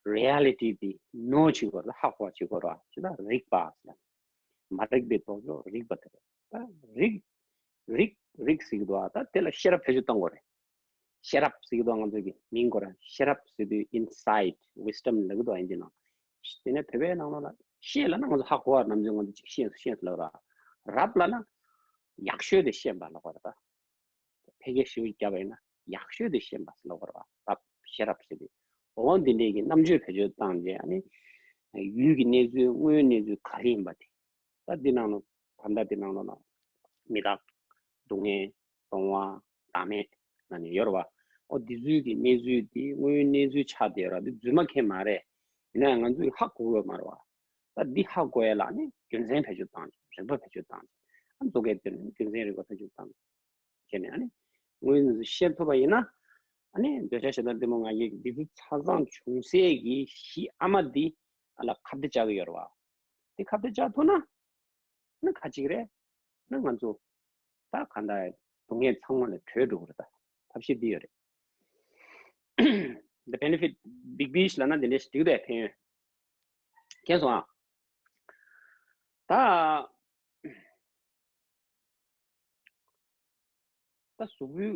ད་reality དེ་know བྱེད་དགོས་རེད། ཧ་གོ་བྱེད་དགོས་རེད། བྱས་ཙང་རིག་པ་ཟེར་ན་མ་རིག་པའི་ལྡོག་ཕྱོགས་རིག་པ་དེ་རེད། ད་རིག་རིག་རིག་ཟེར་གི་འདུག་ད་དེ་ལ་ཤེས་རབ་བེད་སྤྱོད་གཏོང་དགོས་རེད། ཤེས་རབ་ཟེར་གི་འདུག་ང་ཚོ་གི་མིང་ཁོ་རང་ཤེས་རབ་ཟེར་དུས་insight, wisdom ལབ་གི་འདུག་ཨིན་ཇི་ནང་། དེ་ནས་བོད་པའི་ནང་ལོགས་ལ་ཤེས་ལབ་ན་ང་ཚོ་ཧ་གོ་བ། ནམ་རྒྱུན་ང་ཚོ་ཅིག་ཤེས་སོང་ཤེས་སོང་ལབ་ར། རབ་ལབ་ན་ཡག་ཤོས་དེ་ཤེས་པ་ལབ་དགོས་རེད་ད། ཕལ་སྐད་ཞིབ་རྒྱབ་པ་ཡིན་ན་ཡག་ཤོས་དེ་ཤེས་པ་ལབ་དགོས་རེད་བ། རབ་ཤེས་རབ་ཟེར་དུས། འོ་འདི་འདྲའི་གི་རྣམ་དཔྱོད་བེད་སྤྱོད་བཏང་རྗེས་ཨ་ནི་ཡུལ་གྱི་གནས་ཚུལ་དངོས་ཡོད་གནས་ཚུལ་ག་རེ་ཡིན་པ་དེ། ད་འདི་ནང་ལ་ད་ལྟ་འདི་ནང་ལ་ན་མི་རྟག་སྡུག་བསྔལ་གཏོང་བ་བདག་མེད་ལབ་ནས་ཡོད་རེད་བ། ཨོ་འདི་ཚོའི་གི་གནས་ཚུལ་དེ་དངོས་ཡོད་གནས་ཚུལ་ཆགས་བསྡད་ཡོད་ར། འདི་རྫུན་མ་མཁན་མ་རེད། ཡིན་ན་ཡང་ང་ཚོས་ཧ་གོ་གི་ཡོད་མ་རེད་བ། ད་འདི་ཧ་གོ་ཡ་ལ་ནི་རྒྱུ་མཚན་བེད་སྤྱོད་བཏང་། རིག་པ་བེད་སྤྱོད་བཏང་། ཨ་མཛོ་སྐད་དེ་ནི་རྒྱུ་མཚན་རིག་པ་བེད་སྤྱོད་བཏང་། བྱས་ནས་ཨ་ནི་དངོས་ཡོད་གནས་ཚུལ་ཤེས་ཐུབ་པ་ཡིན་ན། ཨ་ནི་འདོད་ཆགས་ཞེ་སྡང་གཏི་མུག་ང་རྒྱལ་འདི་ཚོ་ཆ་ཚང་བྱུང་སའི་གི་གཞི་ཨ་མ་འདི་ཨ་ལ་ཁ་གཏད་བཅག་གི་ཡོད་རེད་བ། འདི་ཁ་གཏད་བཅག་ཐུབ་ན་ནི་ཁ་ཅིག་རེད། ནི་ང་ཚོ་ད་ག་འདྲ་སྡུག་བསྔལ་ཚང་མ་ལས་གྲོལ་འགྲོ་གི་རེད། ད་ཐབས་ཤེས་འདི་ཡོད་རེད། The benefit, big fish ལབ་ན་འདི་འདྲའི་འགྲིག་པའི་ཕན་ཡོན། མཁྱེན་སོང་ཨ། ད། ད་གཟུགས་པོའི་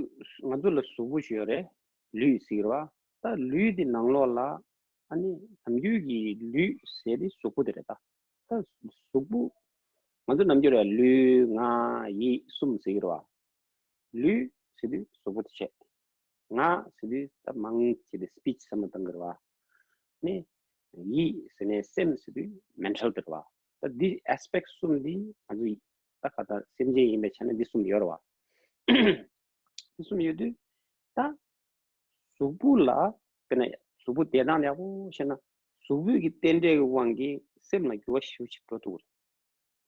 ང་ཚོ་ལ་གཟུགས་པོ་ཞིག་ཡོད་རེད། ལུས་ཟེར་བ། ད་ལུས་དེ་ནང་ལོགས་ལ་ཨ་ནི་ནམ་རྒྱུན་གྱི་ལུས་ཟེར་དེ་གཟུགས་པོ་དེ་རེད་ད། ད་གཟུགས་པོ་ང་ཚོ་ནམ་རྒྱུན་རེད་ལུས་ངག་ཡིད་གསུམ་ཟེར་བ། ལུས་ཟེར་དུས་གཟུགས་པོ་དེ་བྱས། ངག་ཟེར་དུས་ད་མང་ཆེ་དེ་speech བསམ་བློ་བཏང་གི་རེད་བ། ནི་ཡིད་ཟེར་ནས་སེམས་ཟེར་དུས་mental དེ་རེད་བ། ད་འདི་aspect གསུམ་འདི་ང་ཚོ་ད་ག་ད་སེམས་ཅན་ཡིན་པའི་ཆ་ནས་འདི་གསུམ་ཡོད་རེད་བ། འདི་གསུམ་ཡོད་དུས་ད་གཟུགས་པོ་ལ་དཔེར་ན་གཟུགས་པོ་བདེ་ཐང་ཡག་པོ་ཤེས་ན་གཟུགས་པོའི་གི་རྟེན་འབྲེལ་གྱི་དབང་གིས་སེམས་ལ་འགྱུར་བ་ཞེ་པོ་ཅིག་འགྲོ་ཐུབ་རེད།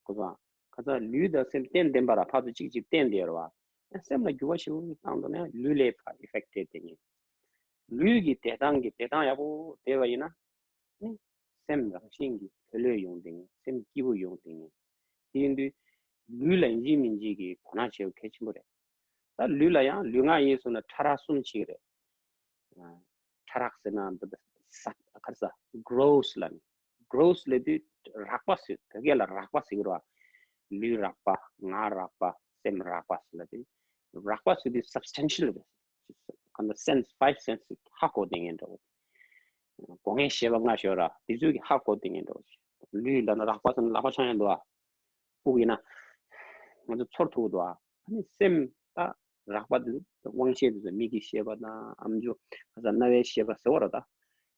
གོ་སོང་། ཁ་སང་ལུས་དང་སེམས་རྟེན་བདེན་པ་ར་ཕར་ཚུར་གཅིག་གཅིག་བརྟེན་བསྡད་ཡོད་རེད་བ། ཡང་སེམས་ལ་འགྱུར་བ་ཞེ་པོ་ཅིག་བཏང་འདུག་ན་ཡང་ལུས་ལ་ཕར་effect སྤྲད་བསྡད་ངེས། ལུས་ཀྱི་བདེ་ཐང་གི་བདེ་ཐང་ཡག་པོ་བསྡད་པ་ཡིན་ན། ནི་སེམས་རང་བཞིན་གྱིས་ལྷོད་ལྷོད་ཡོང་བསྡད་ངེས། སེམས་སྐྱིད་པོ་ཡོང་བསྡད་ངེས། དེ་ཡིན་དུས་ལུས་ལ་ཡིན་གཅིག་མིན་གཅིག་གི་དོ་སྣང་བྱེད་དགོས་གལ་ཆེན་པོ་རེད། ད་ལུས་ལ་ཡང་ལུས་ངག་ཡིད་གསུམ་ལ་ཕྲ་རགས་གསུམ་ཅིག་རེད། ཕྲ་རགས་ཟེར་ན་འདི་ས་ག་རེ་ཟ་gross ལ་ནི། gross ལབ་དུས་རགས་པ་ཟེར། བོད་སྐད་ལ་རགས་པ་ཟེར་གི་རེད་བ། ལུས་རགས་པ། ངག་རགས་པ། སེམས་རགས་པ་ཟེར་ལབ་དུས། རགས་པ་ཟེར་དུས་substantial རེད། གང་ལྟར་sense, five senses ཧ་གོ་བསྡད་མཁན་འདྲ་བོ། སྒོ་ལྔའི་ཤེས་པ་ལྔ་ཤོར་ར་དེ་ཚོས་ཀྱི་ཧ་གོ་བསྡད་མཁན་འདྲ་བོ། ལུས་ལ་ན་རགས་པ་ཟེར་ན་ལག་པ་འཆང་ཡང་འདུག་ཨ། དབུགས་ཡིན་ན་ང་ཚོ་ཚོར་ཐུབ་འདུག་ཨ། ཨ་ནི་སེམས་ད་རགས་པ་དེ་དབང་ཤེས་དེ་ཚོ་མིག་གི་ཤེས་པ་དང་ཨམ་ཅོག་ཁ་ས་རྣ་བའི་ཤེས་པ་ཟེར་བ་ར་ད།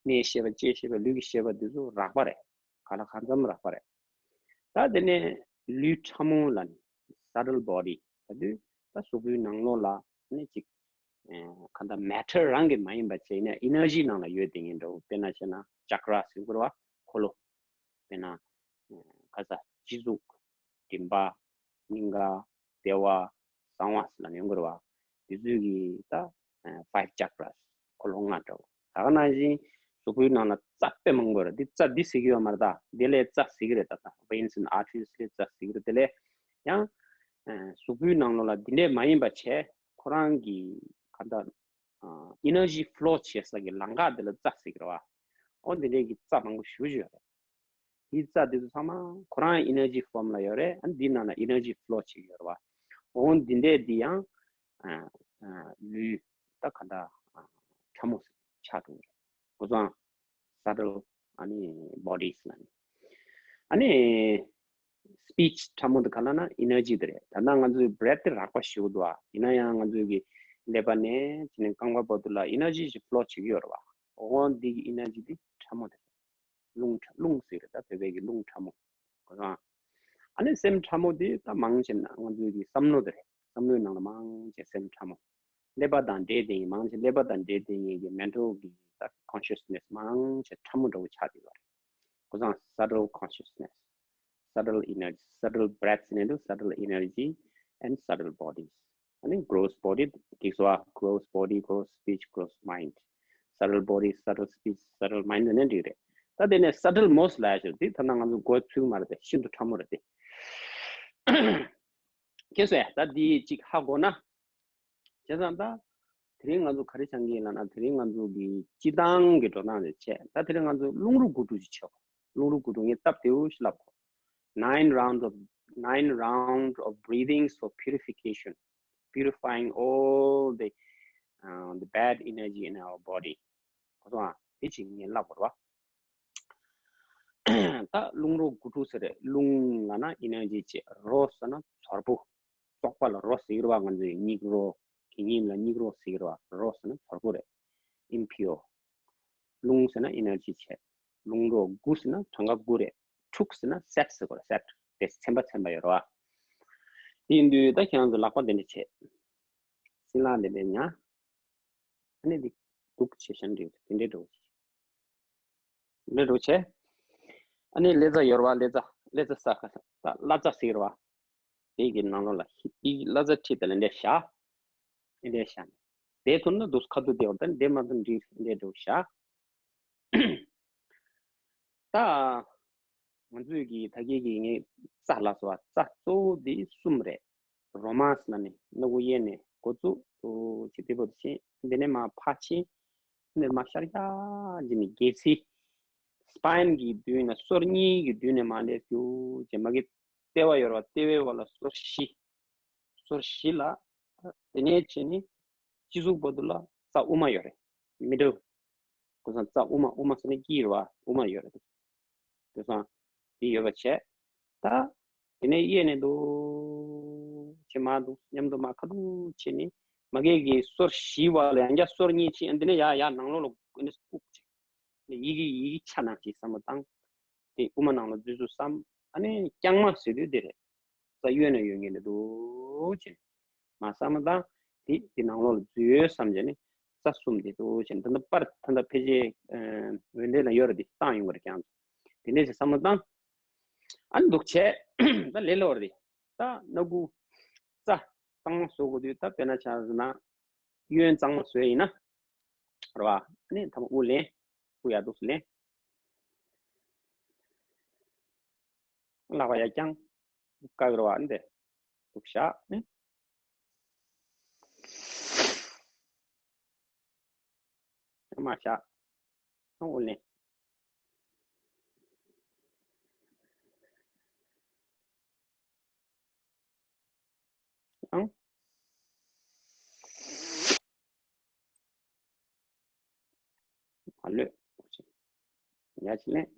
སྣའི་ཤེས་པ་ལྕེའི་ཤེས་པ་ལུས་ཀྱི་ཤེས་པ་དེ་ཚོ་རགས་པ་རེད། ག་ལ་གང་འཚམ་རགས་པ་རེད། ད་དེ་ནས་ལུས་ཕྲ་མོ་ལ་ནི་subtle body ད་དུས་ད་གཟུགས་པོའི་ནང་ལོགས་ལ་ནི་ཅིག་གང་ལྟར་matter རང་གི་མ་ཡིན་པ་བྱས་ན་energy ནང་ལ་ཡོད་དེ་ཡིན་འགྲོ། དཔེར་ན་བྱས་ན་chakra ཟེར་དགོས་རེད་བ། འཁོར་ལོ། དཔེར་ན་ག་ས་སྤྱི་གཟུགས། མགྲིན་པ། སྙིང་ག་བདེ་བ། གསང་བ་ཟེར་ལ་ཡོང་གི་རེད་བ། དེ་ཚོའི་གི་ད་five chakras འཁོར་ལོ་ལྔ་འདྲ་བོ། ད་ག་ནང་བཞིན་གཟུགས་པོའི་ནང་ལ་རྩ་དཔེ་མང་པོ་རེད། འདི་རྩ་འདི་ཟེར་གི་ཡོད་མ་རེད་ད། འདི་ལས་རྩ་ཟེར་གི་རེད་ད། ད་veins and arteries ལས་རྩ་ཟེར་གི་རེད། དེ་ལས་ཡང་གཟུགས་པོའི་ནང་ལོགས་ལ་འདི་འདྲས་མ་ཡིན་པ་བྱས་ཁོ་རང་གི་ག་ད་energy flow བྱེད་ས་གི་ལམ་ཁ་འདི་ལ་རྩ་ཟེར་གི་རེད་བ། འོ་འདི་འདྲས་ཀྱི་རྩ་མང་པོ་ཞེ་པོ་ཅིག་ཡོད་རེད། དེའི་རྩ་དེ་ཚོ་ཚང་མ་ཁོ་རང་energy form ལ་ཡོད་རེད། ཨ་འདི་ནང་ན་energy flow བྱེད་ཀྱི་ཡོད་རེད་བ། འོ་འདི་འདྲས་འདི་ཡང་ཨ་ཨ་ལུས་ད་ག་འདྲ་ཨ་ཕྲ་མོ་ཆགས་འགྲོ་གི་རེད། གོ་སོང་། subtle ཨ་ནི་bodies ལ་ནི། ཨ་ནི་speech ཕྲ་མོ་དེ་ག་ལ་ན་energy དེ་རེད། ད་ལྟ་ང་ཚོའི་breath དེ་རགས་པ་ཞེ་པོ་འདུག་ཨ། ཡིན་ན་ཡང་ང་ཚོའི་གི་ཀླད་པ་ནས་བྱས་ནས་རྐང་པ་བར་དུ་ལ་energy ཞིག་flow བྱེད་ཀྱི་ཡོད་རེད་བ། འོ་འདི་གི་energy དེ་ཕྲ་མོ་དེ་རེད། རླུང་ཕྲ་རླུང་ཟེར་རེད་ད། བོད་པའི་གི་རླུང་ཕྲ་མོ། གོ་སོང་། ཨ་ནི་སེམས་ཕྲ་མོ་དེ་ད་མང་ཆེ་ན་ང་ཚོའི་གི་བསམ་བློ་དེ་རེད། བསམ་བློའི་ནང་ལ་མང་ཆེ་སེམས་ཕྲ་མོ། ཀླད་པ་དང་འབྲེལ་བསྡད་མཁན་མང་ཆེ་ཀླད་པ་དང་འབྲེལ་བསྡད་མཁན་གི་mental གི་ད་ consciousness མང་ཆེ་ཕྲ་མོ་འདྲ་བོ་ཆགས་བསྡད་ཡོད་རེད། ཁོ་ཚང་subtle consciousness, subtle energy, subtle breath ཟེར་ནས་འདུག subtle energy and subtle bodies. ཨ་ནི་gross body གིས་སོ། gross body, gross speech, gross mind. Subtle body, subtle speech, subtle mind ནས་འགྲིག་རེད། ད་དེ་ནས་subtle most ལ་ཞུ་དེ་ཐ་ན་ང་ཚོ་མགོ་ཚུགས་མ་རེད་དེ། ཤིན་ཏུ་ཕྲ་མོ་རེད་དེ། ཁྱེད་ཚོས་ད་འདི་གཅིག་ཧ་གོ་ན། བྱས་ཙང་ད། དེ་རིང་ང་ཚོ་ག་རེ་སྦྱང་གི་ཡིན་ལབ་ན། དེ་རིང་ང་ཚོ་གི་སྤྱི་བཏང་གི་འགྲོ་སྟངས་དེ་བྱས། ད་དེ་རིང་ང་ཚོ་རླུང་རོ་དགུ་ཕྲུགས་ཅིག་བྱེད་དགོས། རླུང་རོ་དགུ་ཕྲུགས་ངས་སྟབས་བདེ་བོ་ཞིག་ལབ་དགོས། Nine rounds of, nine round of breathings for purification, purifying all the, uh, the bad energy in our body. གོ་སོང་ཨ། དེ་ཅིག་ངས་ལབ་དགོས་རེད་བ། ད་རླུང་རོ་དགུ་ཕྲུགས་ཟེར་རེད། རླུང་ལབ་ན་ཨེ་ནར་ཇི་བྱས། རོ་ཟེར་ན་ཚོར་པོ། བཙོག་པ་ལ་རོ་ཟེར་གྱི་རེད་བ། ང་ཚོས་སྙིགས་རོ། གད་སྙིགས་ལ་སྙིགས་རོ་ཟེར་གྱི་རེད་བ། རོ་ཟེར་ན་ཚོར་པོ་རེད། ཨིམ་པིའུར། རླུང་ཟེར་ན་ཨེ་ནར་ཇི་བྱས། རླུང་རོ་དགུ་ཟེར་ན་གྲངས་ཀ་དགུ་རེད། ཕྲུགས་ཟེར་ན་སེཊ་ཟེར་དགོས་རེད། སེཊ་དེ་ཚན་པ་ཚན་པ་ཡོད་རེད་བ། དེ་ཡིན་དུས་ད་ཁྱེད་རང་ཚོ་ལག་པ་དེ་འདྲ་བྱས། སྲིན་ལག་དེ་འདྲ་ཉར། ཨ་ནི་འདི་འདུག་བྱས་ཤན་འདྲ་དེ་འདྲའི་འགྲོ། འདྲ་འགྲོ་བྱས། ཨ་ནི་ཀླད་རྩ་ཡོད་རེད་བ། ཀླད་རྩ། ཀླད་རྩ་ཟེར་ག་ད་བླ་རྩ་ཟེར་གྱི་རེད་བ། དེ་གི་ནང་ལོགས་ལ་ཧི་ཏི་བླ་རྩ་ཁྲིད་དེ་ལ་འདྲ་བཞག་འདྲ་བཞག་ནས། དེ་ཐུར་ན་འདུག་ཁ་ཐུར་དེ་འོ་ད་འདྲ་མ་ཐུར་འདྲ་འདྲ་འགྲོ་བཞག་ད། ང་ཚོས་ཀྱི་ད་གིན་གྱི་ངས་རྩ་ལབ་སོང་བ། རྩ་གཙོ་བོ་འདི་གསུམ་རེད། རོ་མ་ཟེར་ན་ནི་སྣ་ཁུག་གཡས་ནས་འགོ་བཙུགས། འདུག་བྱས་དེ་བར་དུ་ཕྱིན། འདི་ནས་མར་ཕར་ཕྱིན། འདི་ནས་མར་ཤར་ཡར་འགྱེལ་ནས་སྒལ་ཚིགས། སྤའིན་གྱི་མདུན་ན། སོར་གཉིས་ཀྱི་མདུན་ནས་མར་འདྲ་རྒྱུག་བྱས། མ་གི་ལྟེ་བ་ཡོད་རེད་བ། ལྟེ་བའི་འོག་ལ་སོར་བཞི། སོར་བཞི་ལ། དེ་ནས་བྱས་ནས་སྤྱི་གཙུག་བར་དུ་ལ་རྩ་དབུ་མ་ཡོད་རེད། མི་ཌལ། གོ་སོང་། རྩ་དབུ་མ། དབུ་མ་ཟེར་ན་དཀྱིལ་རེད་བ། དབུ་མ་ཡོད་རེད། དེ་སོང་། དེ་ཡོད་པ་བྱས། ད་དེ་ནས་གཡས་ནས་འདུག་བྱས་མར་འདུག་མཉམ་དུ་མར་ཁ་ཐུག་བྱས་ནས་མ་གི་གི་སོར་བཞི་བར་ལ་ཡང་བསྐྱར་སོར་གཉིས་ཕྱིན། འདི་ནས་ཡར་ཡར་ནང་ལོགས་ལ་ཨ་ནི་བཀུག་བྱས། ཡི་གེ། ཡི་གེ་ཆ་ནང་བཞིན་བསམ་བློ་བཏང་། དེ་དབུ་མ་ནང་ལ་འཛུལ་ཚུལ་བསམ། ཨ་ནི་རྐྱང་མ་ཟེར་དུས་དེ་རེད། རྩ་གཡོན་ན་ཡོད་མཁན་དེ་འདུག་བྱས། མར་བསམ་བློ་བཏང་། དེ་དེ་ནང་ལོགས་ལ་འཛུལ་ཡོད་བསམ་བྱས་ནས་རྩ་གསུམ་དེ་འདུག་བྱས། ད་ལྟ་པར་ད་ལྟ་ཕལ་ཆེར་འོད་འདས་ལ་ཡོད་རེད། དེ་བཏང་ཡོང་གི་རེད་ཀྱང་། དེ་འདྲས་ཞིག་བསམ་བློ་བཏང་། ཨ་ནི་འདུག་བྱས། ད་ལས་སླ་བོ་རེད། ད་སྣ་ཁུག་རྩ་གཙང་མ་བཟོ་དགོས་དུས། ད་དཔེར་ན་ཆ་བཞག་ན་གཡོན་གཙང་མ་བཟོས་ཡིན་ན་རེད་བ། ཨ་ནི་ཐ་མ་དབུགས་ལེན། དབུགས་ཡར་འདུག་སེ་ལེན། ལག་པ་ཡར་བརྐྱངས། དཀར་གྱི་རེད་བ། འདི་འདུག་བཞག་ནི། མར་བཞག་དབུགས་ལེན། ཨང་། མ་ལོས། ཡར་ཅིག་ལེན།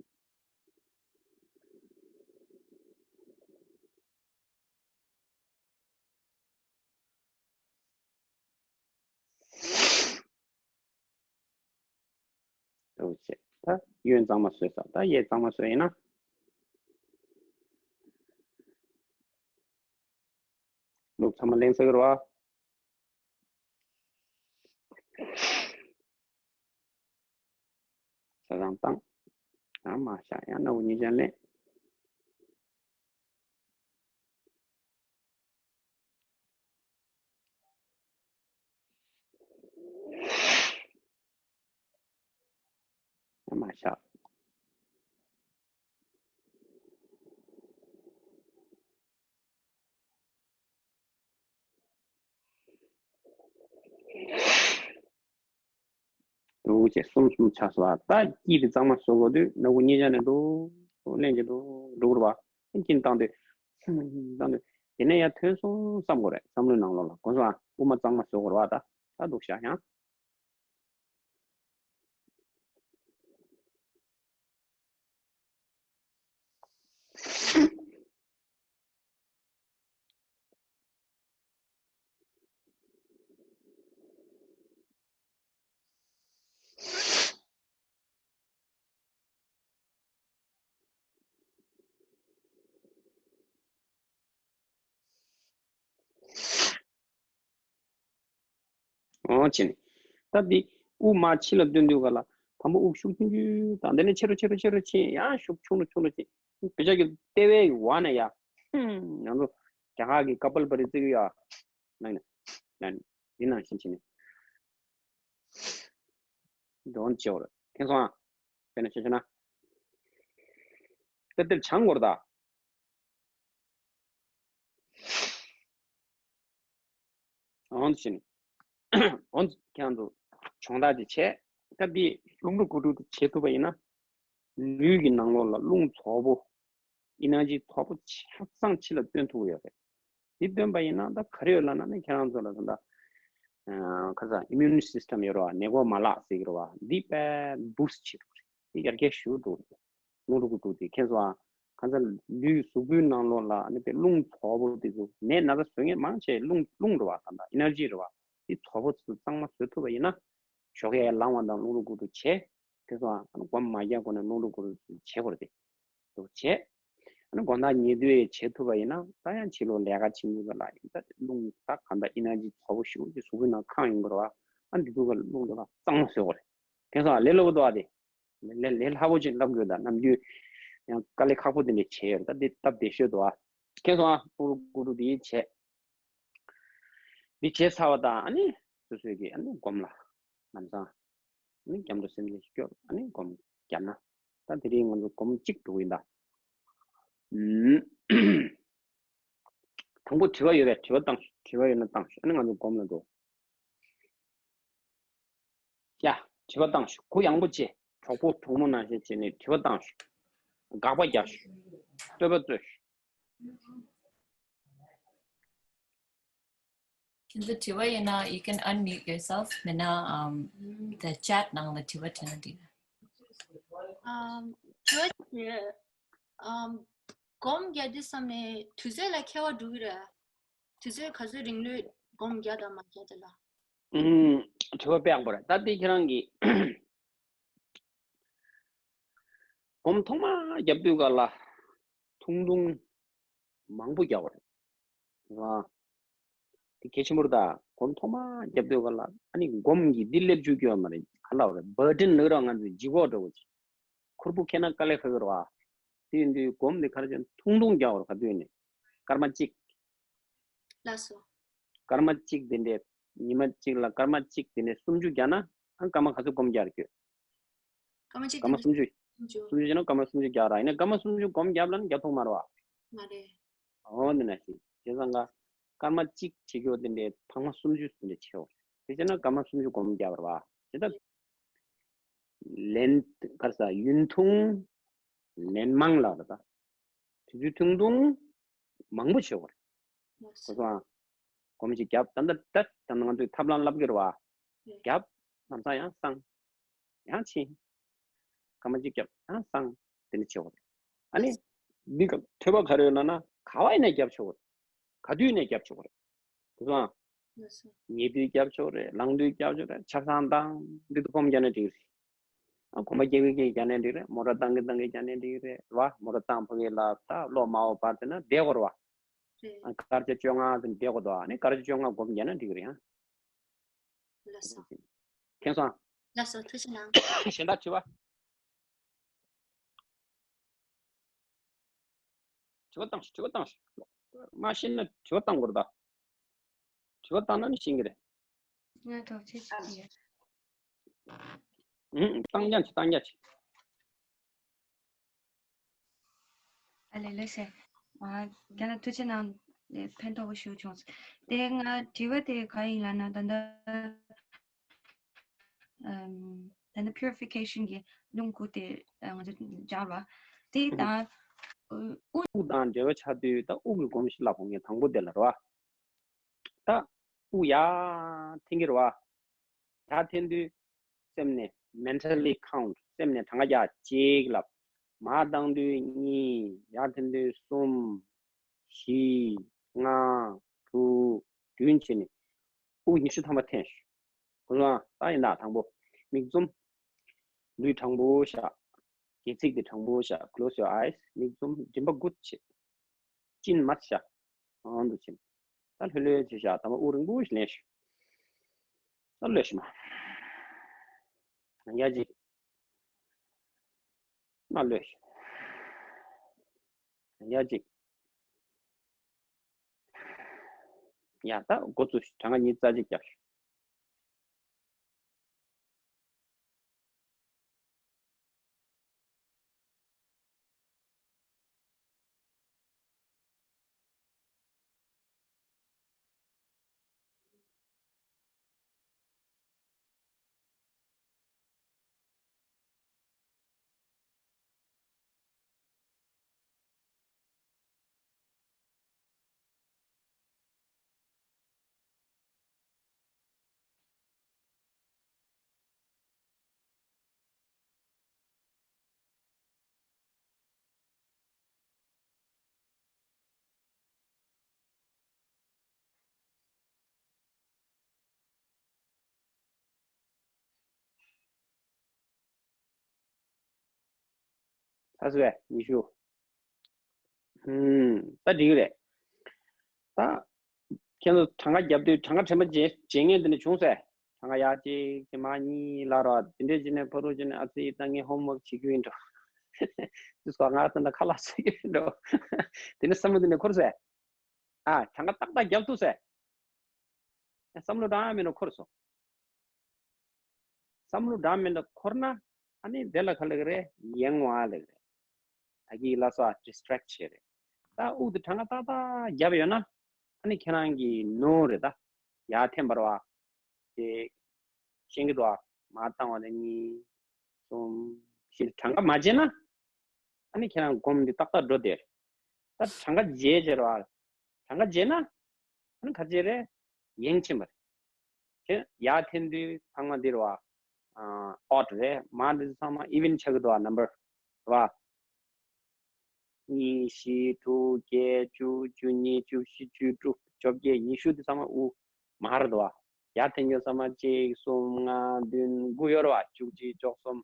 འདུག་བྱས། ད་གཡོན་གཙང་མ་བཟོས་ཚར། ད་གཡས་གཙང་མ་བཟོས་ཡིན་ན། ལུགས་ཚང་མ་ལེན་ས་གི་རེད་བ། ས་གང་བཏང་། ཡང་མར་བཞག་ཡང་སྣ་བུག་གཉིས་ཀྱང་ལེན། ཡང་མར་བཞག་འདུག་བྱས་གསུམ་གསུམ་ཆགས་སོང་བ། ད་དཀྱིལ་དེ་གཙང་མ་བཟོ་དགོས་དུས་སྣ་བུག་གཉིས་ཆ་ནས་འདུག་ལེན་གྱི་འདུག་འགྲོ་གི་རེད་བ། དཀྱིལ་བཏང་དུས། བཏང་དུས། དེ་ནས་ཡར་ཐོན་སོང་བསམ་དགོས་རེད། བསམ་བློའི་ནང་ལོགས་ལ། གོ་སོང་ཨ། དབུ་མ་གཙང་མ་བཟོ་དགོས་རེད་བ། ད་ད་འདུག་བཞག་ཡང་། འོ་བྱས་ནས། ད་འདི་དབུ་མ་ཕྱི་ལ་བཏོན་དུས་ག་ལ། དང་པོ་དབུགས་ཤུགས་ཆུང་ཆུང་དང་། དེ་ནས་ཆེ་རུ་ཆེ་རུ་ཆེ་རུ་ཕྱིན། ཡང་ཤུགས་ཆུང་རུ་ཆུང་རུ་ཕྱིན། བེ་ཅག་གི་ལྟེ་བའི་འོག་ནས་ཡ། ཧུམ། ང་ཚོ་རྒྱ་གར་གྱི་ཀ་པལ་བ་རི་བརྩི་གི་ཡ། ནང་ནས་ནང་ནས་འདི་ནང་བཞིན་བྱས་ནས་འགྲོ་འོང་བྱེད་འོར། མཁྱེན་སོང་ཨ། དཔེར་ན་བཤད་ཤེ་ན། ཏེར་ཏེར་བྱང་སྐོར་ད། འོན་ཏེ་བཞིན། འོན་ཏེ་ཁྱེད་རང་ཚོ་སྦྱོང་བརྡར་དེ་བྱས། སྐབས་འདིའི་རླུང་རོ་ཀུ་རུ་དེ་བྱེད་ཐུབ་པ་ཡིན་ན། ལུས་ཀྱི་ནང་ལོགས་ལ་རླུང་ཚོགས་པོ། ཨི་ནར་ཇི་ཚོགས་པོ་ཆ་ཚང་ཕྱི་ལ་བཏོན་ཐུབ་ཀྱི་ཡོད་རེད། འདི་བཏོན་པ་ཡིན་ན་ད་ག་རེ་ཡོད་ལབ་ན་ནི། ཁྱེད་རང་ཚོ་ལ་ད་ལྟ་ཁ་སང་ཨི་མུན་སིས་ཊམ་ཡོད་རེད་བ། ནད་འགོག་མ་ལག་ཟེར་གྱི་རེད་བ། འདི་དཔེ་བུ་སི་ཊི་བྱེད་ཐུབ་རེད། འདི་ཡར་རྒྱས་ཞུ་འགྲོ་རེད། རླུང་རོ་ཀུ་རུ་དེ་མཁྱེན་སོང་ཨ། ཁ་སང་ལུས་གཟུགས་པོའི་ནང་ལོགས་ལ་ནི་དཔེ་རླུང་ཚོགས་པོ་དེ་ཚོ་ནད་ན་ཚ་བཟོ་མཁན་མང་ཆེ་རླུང་རླུང་རེད་བ། ད་ལྟ་ཨི་ནར་ཇི་རེད་བ། འདི་ཚོགས་པོ་ཚོ་གཙང་མ་བཟོ་ཐུབ་པ་ཡིན་ན། ཞོགས་ཀས་ལངས་པ་དང་རླུང་རོ་ཀུ་རུ་བྱས། དེ་ཚོ་ཨ་ནི་སྒོམ་མ་རྒྱག་གོང་ནས་རླུང་རོ་ཀུ་རུ་བྱེད་དགོས་རེད། དེ་ཚོ་བྱས། ཨ་ནི་དགོང་དག་ཉལ་དུས་བྱེད་ཐུབ་པ་ཡིན་ན། ད་ཡང་ཕྱི་ལོགས་ལས་ཀ་བྱེད་མུས་ལ་ཡིན་ད། རླུང་ད་གང་ལྟར་ཨི་ནར་ཇི་ཚོགས་པོ་ཞེ་པོ་ཅིག་གཟུགས་པོའི་ནང་གང་ཡོང་གི་རེད་བ། ཨ་འདི་ཚོ་ག་རླུང་དེ་ག་གཙང་མ་བཟོ་དགོས་རེད། དེང་སང་ལས་སླ་པོ་འདུག་ཨ། དེ་ལས་ལས་ལས་སླ་པོ་ཅིག་ལབ་དགོས། ད་ནམ་རྒྱུན་ཡང་དཀའ་ལས་ཁག་པོ་དེ་འདྲ་བྱས་ཡོད་རེད། ད་འདི་སྟབས་བདེ་ཤོས་འདུག་ཨ། མཁྱེན་སོང་ཨ། རླུང་རོ་ཀུ་རུ་དེ་བྱས། འདི་བྱས་ཚར་བ་དང་ཨ་ནི་སོ་སོའི་གི་ཨ་ནི་སྒོམ་ལ་ལམ་སང་། ནི་སྐྱབས་འགྲོ་སེམས་བསྐྱེད་སྐྱོར། ཨ་ནི་སྒོམ་བརྒྱབ་ན། ད་དེ་རིང་ང་ཚོ་སྒོམ་གཅིག་འགྲོ་གི་ཡིན་ད། ཨུམ། དང་པོ་དྲི་བ་ཡོད་པས་དྲི་བ་བཏང་ཞུ། དྲི་བ་ཡོད་ན་བཏང་ཞུ། ཨ་ནི་ང་ཚོ་སྒོམ་ལ་འགྲོ། ཡ། དྲི་བ་བཏང་ཞུ། གུ་ཡངས་པོ་བྱས། གྲོགས་པོ་གྲོགས་མོ་ནང་བཞིན་བྱས་ནས་དྲི་བ་བཏང་ཞུ། དགག་པ་རྒྱག་ཞུ། བསྟོད་པ་རྩོད་ཞུ། ཁྱེད་ཚོ་དྲི་བ་ཡོད་ན། you can unmute yourself. མེད་ན་um the chat ནང་ལ་དྲི་བ་བྲིས་ན་འགྲིག་རེད། ཨམ། དྲི་བ་དེ། ཨམ། སྒོམ་རྒྱག་དུས་ཙམ་ནས་དུས་ཚོད་ལ་ཁྱད་པར་འགྲོ་གི་རེད། དུས་ཚོད་ག་ཚོད་རིང་ལོས་སྒོམ་རྒྱག་དང་མ་རྒྱག་དེ་ལ། ཨུམ། དྲི་བ་དཔེ་ཡག་པོ་རེད། ད་དེ་ཁྱེད་རང་གིས་སྒོམ་ཐོག་མ་རྒྱབ་དུས་ག་ལ་ཐུང་ཐུང་མང་པོ་རྒྱག་པ་རེད། ཨ། དེ་གལ་ཆེན་པོ་རེད་ད། སྒོམ་ཐོག་མ་རྒྱབ་དུས་ག་ལ་ཨ་ནི་སྒོམ་གྱི་འདི་སླེབས་བཅུག་རྒྱུ་ཡོད་མ་རེད། ག་ལབ་རེད། བར་ཌན་ལབ་རོགས། ང་ཚོའི་ལྗིད་ཁོག་འདྲ་བོ་ཅིག་ཁུར་པོ་འཁྱེར་ན་དཀའ་ལས་ཁག་གི་རེད་བ། དེ་ཡིན་དུས་སྒོམ་འདི་ག་རེ་བྱས་ན་ཐུང་ཐུང་རྒྱག་པ་རེད། ག་དུས་ནས་སྐར་མ་གཅིག་ལགས་སོ། སྐར་མ་གཅིག་དེ་འདྲས། ཉི་མ་གཅིག་ལ་སྐར་མ་གཅིག་དེ་འདྲས་སུམ་ཅུ་རྒྱག་ན། ཨ། སྐར་མ་ག་ཚོད་སྒོམ་རྒྱག་རེད་ཁྱོད། སྐར་མ་གཅིག་སྐར་མ་དེ་སུམ་ཅུ། སུམ་ཅུ། སུམ་ཅུ་བྱས་ན་སྐར་མ་སུམ་ཅུ་རྒྱག་ར། ཡིན་ན་སྐར་མ་སུམ་ཅུ་སྒོམ་རྒྱབ་ལབ་ན་རྒྱབ་ཐུབ་མ་རེད་བ། མ་རེད། འོ་འདི་ན་ཞིག་བྱས་ཙང་ག་སྐར་མ་གཅིག་བྱེད་རྒྱུ་དེ་འདྲའི་ཐེངས་མ་སུམ་ཅུ་དེ་འདྲ་བྱེད་འོ། དེ་བྱས་ན་སྐར་མ་སུམ་ཅུ་སྒོམ་རྒྱབ་ར་བ། དེ་ལྟར་ལན་ག་རེ་ཟ། ཡུན་ཐུང་ལན་མང་ལབ་ར་ད། དུས་ཚོད་ཐུང་ཐུང་མང་པོ་བྱེད་འོ། ལགས་སོ། གོ་སོང་ཨ། སྒོམ་ཞིག་རྒྱབ། ད་ལྟ་ད་ད་ང་ཚོས་ཐབས་ལམ་བསླབ་ཀྱི་རེད་བ། རེད། རྒྱབ། ལམ་སང་ཡང་སངས། ཡང་ཕྱིན། སྐར་མ་གཅིག་རྒྱབ། ཡང་སངས། དེ་འདྲ་བྱེད་དགོས་རེད། ཨ་ནི། འདི་ག་ཐོས་པ་ག་རེ་ཡོད་ལབ་ན། ག་བ་ཡིན་ན་རྒྱབ་ཆོག་གི་རེད། ག་དུས་ཡིན་ན་རྒྱབ་ཆོག་གི་རེད། དེ་ཚོའང་། ལགས་སོ། ཉལ་དུས་རྒྱབ་ཆོག་གི་རེད། ལངས་དུས་རྒྱབ་ཆོག་གི་རེད། ཆབ་གསང་བཏང་དུས་སྒོམ་རྒྱབ་ན་འགྲིག་གི་རེད། ཨ། གོམ་པ་རྒྱག་གི་རྒྱག་ན་འགྲིག་གི་རེད། མོ་ཊ་བཏང་གི་བཏང་གི་རྒྱག་ན་འགྲིག་གི་རེད་བ། མོ་ཊ་བཏང་ཕ་གི་ལ་ད་གློག་མ་འོག་བར་དེ་ན་བསྡད་དགོས་རེད་བ། རེད། ཨ། སྐར་ཆ་བཅོ་ལྔ་ཙམ་བསྡད་དགོས་འདུག་ཨ་ནི་སྐར་ཆ་བཅོ་ལྔ་སྒོམ་རྒྱག་ན་འགྲིག་གི་རེད་ཨ། ལགས་སོ། མཁྱེན་སོང་། ལགས་སོ། ཐུགས་རྗེ་གནང་། གཞན་དག་དྲི་བ། དྲི་བ་བཏང་ཞིག་དྲི་བ་བཏང་ཞིག་མ་ཤེས་ན་དྲི་བ་བཏང་དགོས་རེད་ད། དྲི་བ་བཏང་ན་ནི་ཤེས་ཀྱི་རེད། ང་ཐོག་ཆེ་ཆེ་ཡ། ཨུམ། བཏང་རྒྱ་ཆེ། བཏང་རྒྱ་ཆེ། ཨ་ལེ་ལེ་ཤེ། ཨ། རྒན་ལགས་ཐུགས་རྗེ་གནང་། ཕན་ཐོགས་པོ་ཞིག་བྱུང་སོང་། དེ་ང་དྲི་བ་དེ་ག་ཡིན་ལབ་ན། ད་ལྟ་ཨམ། ད་ལྟ་པིའུ་རི་ཕི་ཀེ་ཤན་གྱི་རླུང་ཁུག་དེ་ང་ཚོ་སྦྱར་བ། དེ་དང་དབུགས། དབུགས་དང་འབྲེལ་བ་ཆགས་དུས་ད་དབུགས་ཀྱི་སྒོམ་གཞི་ལ་གོང་གི་དང་པོ་དེ་ལ་རེད་བ། ད་དབུགས་ཡར་འཐེན་གྱི་རེད་བ། ཡར་འཐེན་དུས་སེམས་ནས་mentally count། སེམས་ནས་གྲངས་ཀ་རྒྱག་གཅིག་ལབ། མར་བཏང་དུས་གཉིས། ཡར་འཐེན་དུས་གསུམ། བཞི། ལྔ། དྲུག་བདུན་བྱས་ནས་དབུགས་ཉི་ཤུ་ཐམ་པ་འཐེན་ཞུ། གོ་སོང་ཨ། ད་ཡིན་ད་དང་པོ་མིག་བཙུམ། ལུས་དྲང་པོ་བཞག་སྒལ་ཚིགས་དེ་དྲང་པོ་བཞག close your eyes། མིག་བཙུམ། མགྲིན་པ་སྒུར་བྱེད། གཅིན་མར་བཞག་ཨང་དུ་ཕྱིན། ད་ལྷོད་ལྷོད་བྱས་བཞག་དང་པོ་དབུགས་རིང་པོ་ཞིག་ལེན་ཞུ། ད་ལོས་ཞུ་མ། ཡ་ཅིག་མ་ལོས། ཡ་གཅིག་ཡ་ད་འགོ་ཚུགས་ཤིག་གྲངས་ཀ་ཉིས་རྩ་གཅིག་རྒྱབ་ཤིག་ཚ་སུ་བས་ཉི་ཤུ། ཧུམ། ད་འགྲིག་རེད། ད་ཁྱེད་ཚོ་གྲངས་ཀ་རྒྱབ་དུས་གྲངས་ཀ་དྲན་པ་བརྗེད་བརྗེད་མཁན་དེ་འདྲ་བྱུང་ཟེར། གྲངས་ཀ་ཡག་ཅིག་ཅིག་མ་གཉིས་ལ་རོ་དེ་འདྲས་བྱས་ནས་ཕ་རུ་བྱས་ནས་ཨ་ཙི་ད་ངས་ཧོམ་ཝོག་བྱེད་རྒྱུ་ཡིན་འགྲོ། དུས་སྐབས་ང་ད་ད་ཁ་ལག་ཟ་རྒྱུ་ཡིན་འགྲོ། དེ་ནས་བསམ་བློ་དེ་ནས་འཁོར་ཟེར། ཨ་གྲངས་ཀ་ཏག་ཏག་རྒྱབ་ཐུབ་ཟེར། བསམ་བློ་འདྲ་མིན་འགྲོ་འཁོར་སོང་། བསམ་བློ་འདྲ་མིན་འདྲ་འཁོར་ན། ཨ་ནི་དེ་ལ་ག་ལ་ག་རེ་ཡེང་བ་ལ་ག་རེ། ད་གི་ལ་སོ་ཌི་སི་ཊེག་བྱེད་རེད། ད་དབུགས་དེ་གྲངས་ཀ་ཏག་ཏག་བརྒྱབ་ཡོད་ན། ཨ་ནི་ཁྱེད་རང་གི་ནོར་རེད་ད། ཡར་འཐེན་པར་བ། དེ་ཤེས་ཀྱི་འདུག་ཨ། མར་བཏང་བ་ནི་གཉིས། གསུམ། བཞི། གྲངས་ཀ་མ་བརྗེད་ན། ཨ་ནི་ཁྱེད་རང་སྒོམ་འདི་ཏག་ཏག་འགྲོ་བསྡད། ད་གྲངས་ཀ་བརྗེད་བྱེད་རོགས། གྲངས་ཀ་བརྗེད་ན། ཨ་ནི་ག་བརྗེད་རེད། ཡེང་ཕྱིན་པ་རེད། ཁྱེད་ཡར་འཐེན་དུས་ཚང་མ་འདི་རེད་བ། ཨོཌ་རེད། མར་འདི་ཚང་མ་ཨི་ཝེན་ཆགས་ཀྱི་འདུག་བ། ནམ་བར་རེད་བ། གཉིས། བཞི། དྲུག་བརྒྱད། བཅུ། བཅུ་གཉིས། བཅུ་བཞི། བཅུ་དྲུག་བཅོ་བརྒྱད། ཉི་ཤུ་འདི་ཚང་མ་དབུགས་མར་འདུག་བ། ཡར་འཐེན་རྒྱུ་ཚང་མ་གཅིག་གསུམ་ལྔ་བདུན་དགུ་ཡོད་རེད་བ། བཅུ་གཅིག་བཅུ་གསུམ་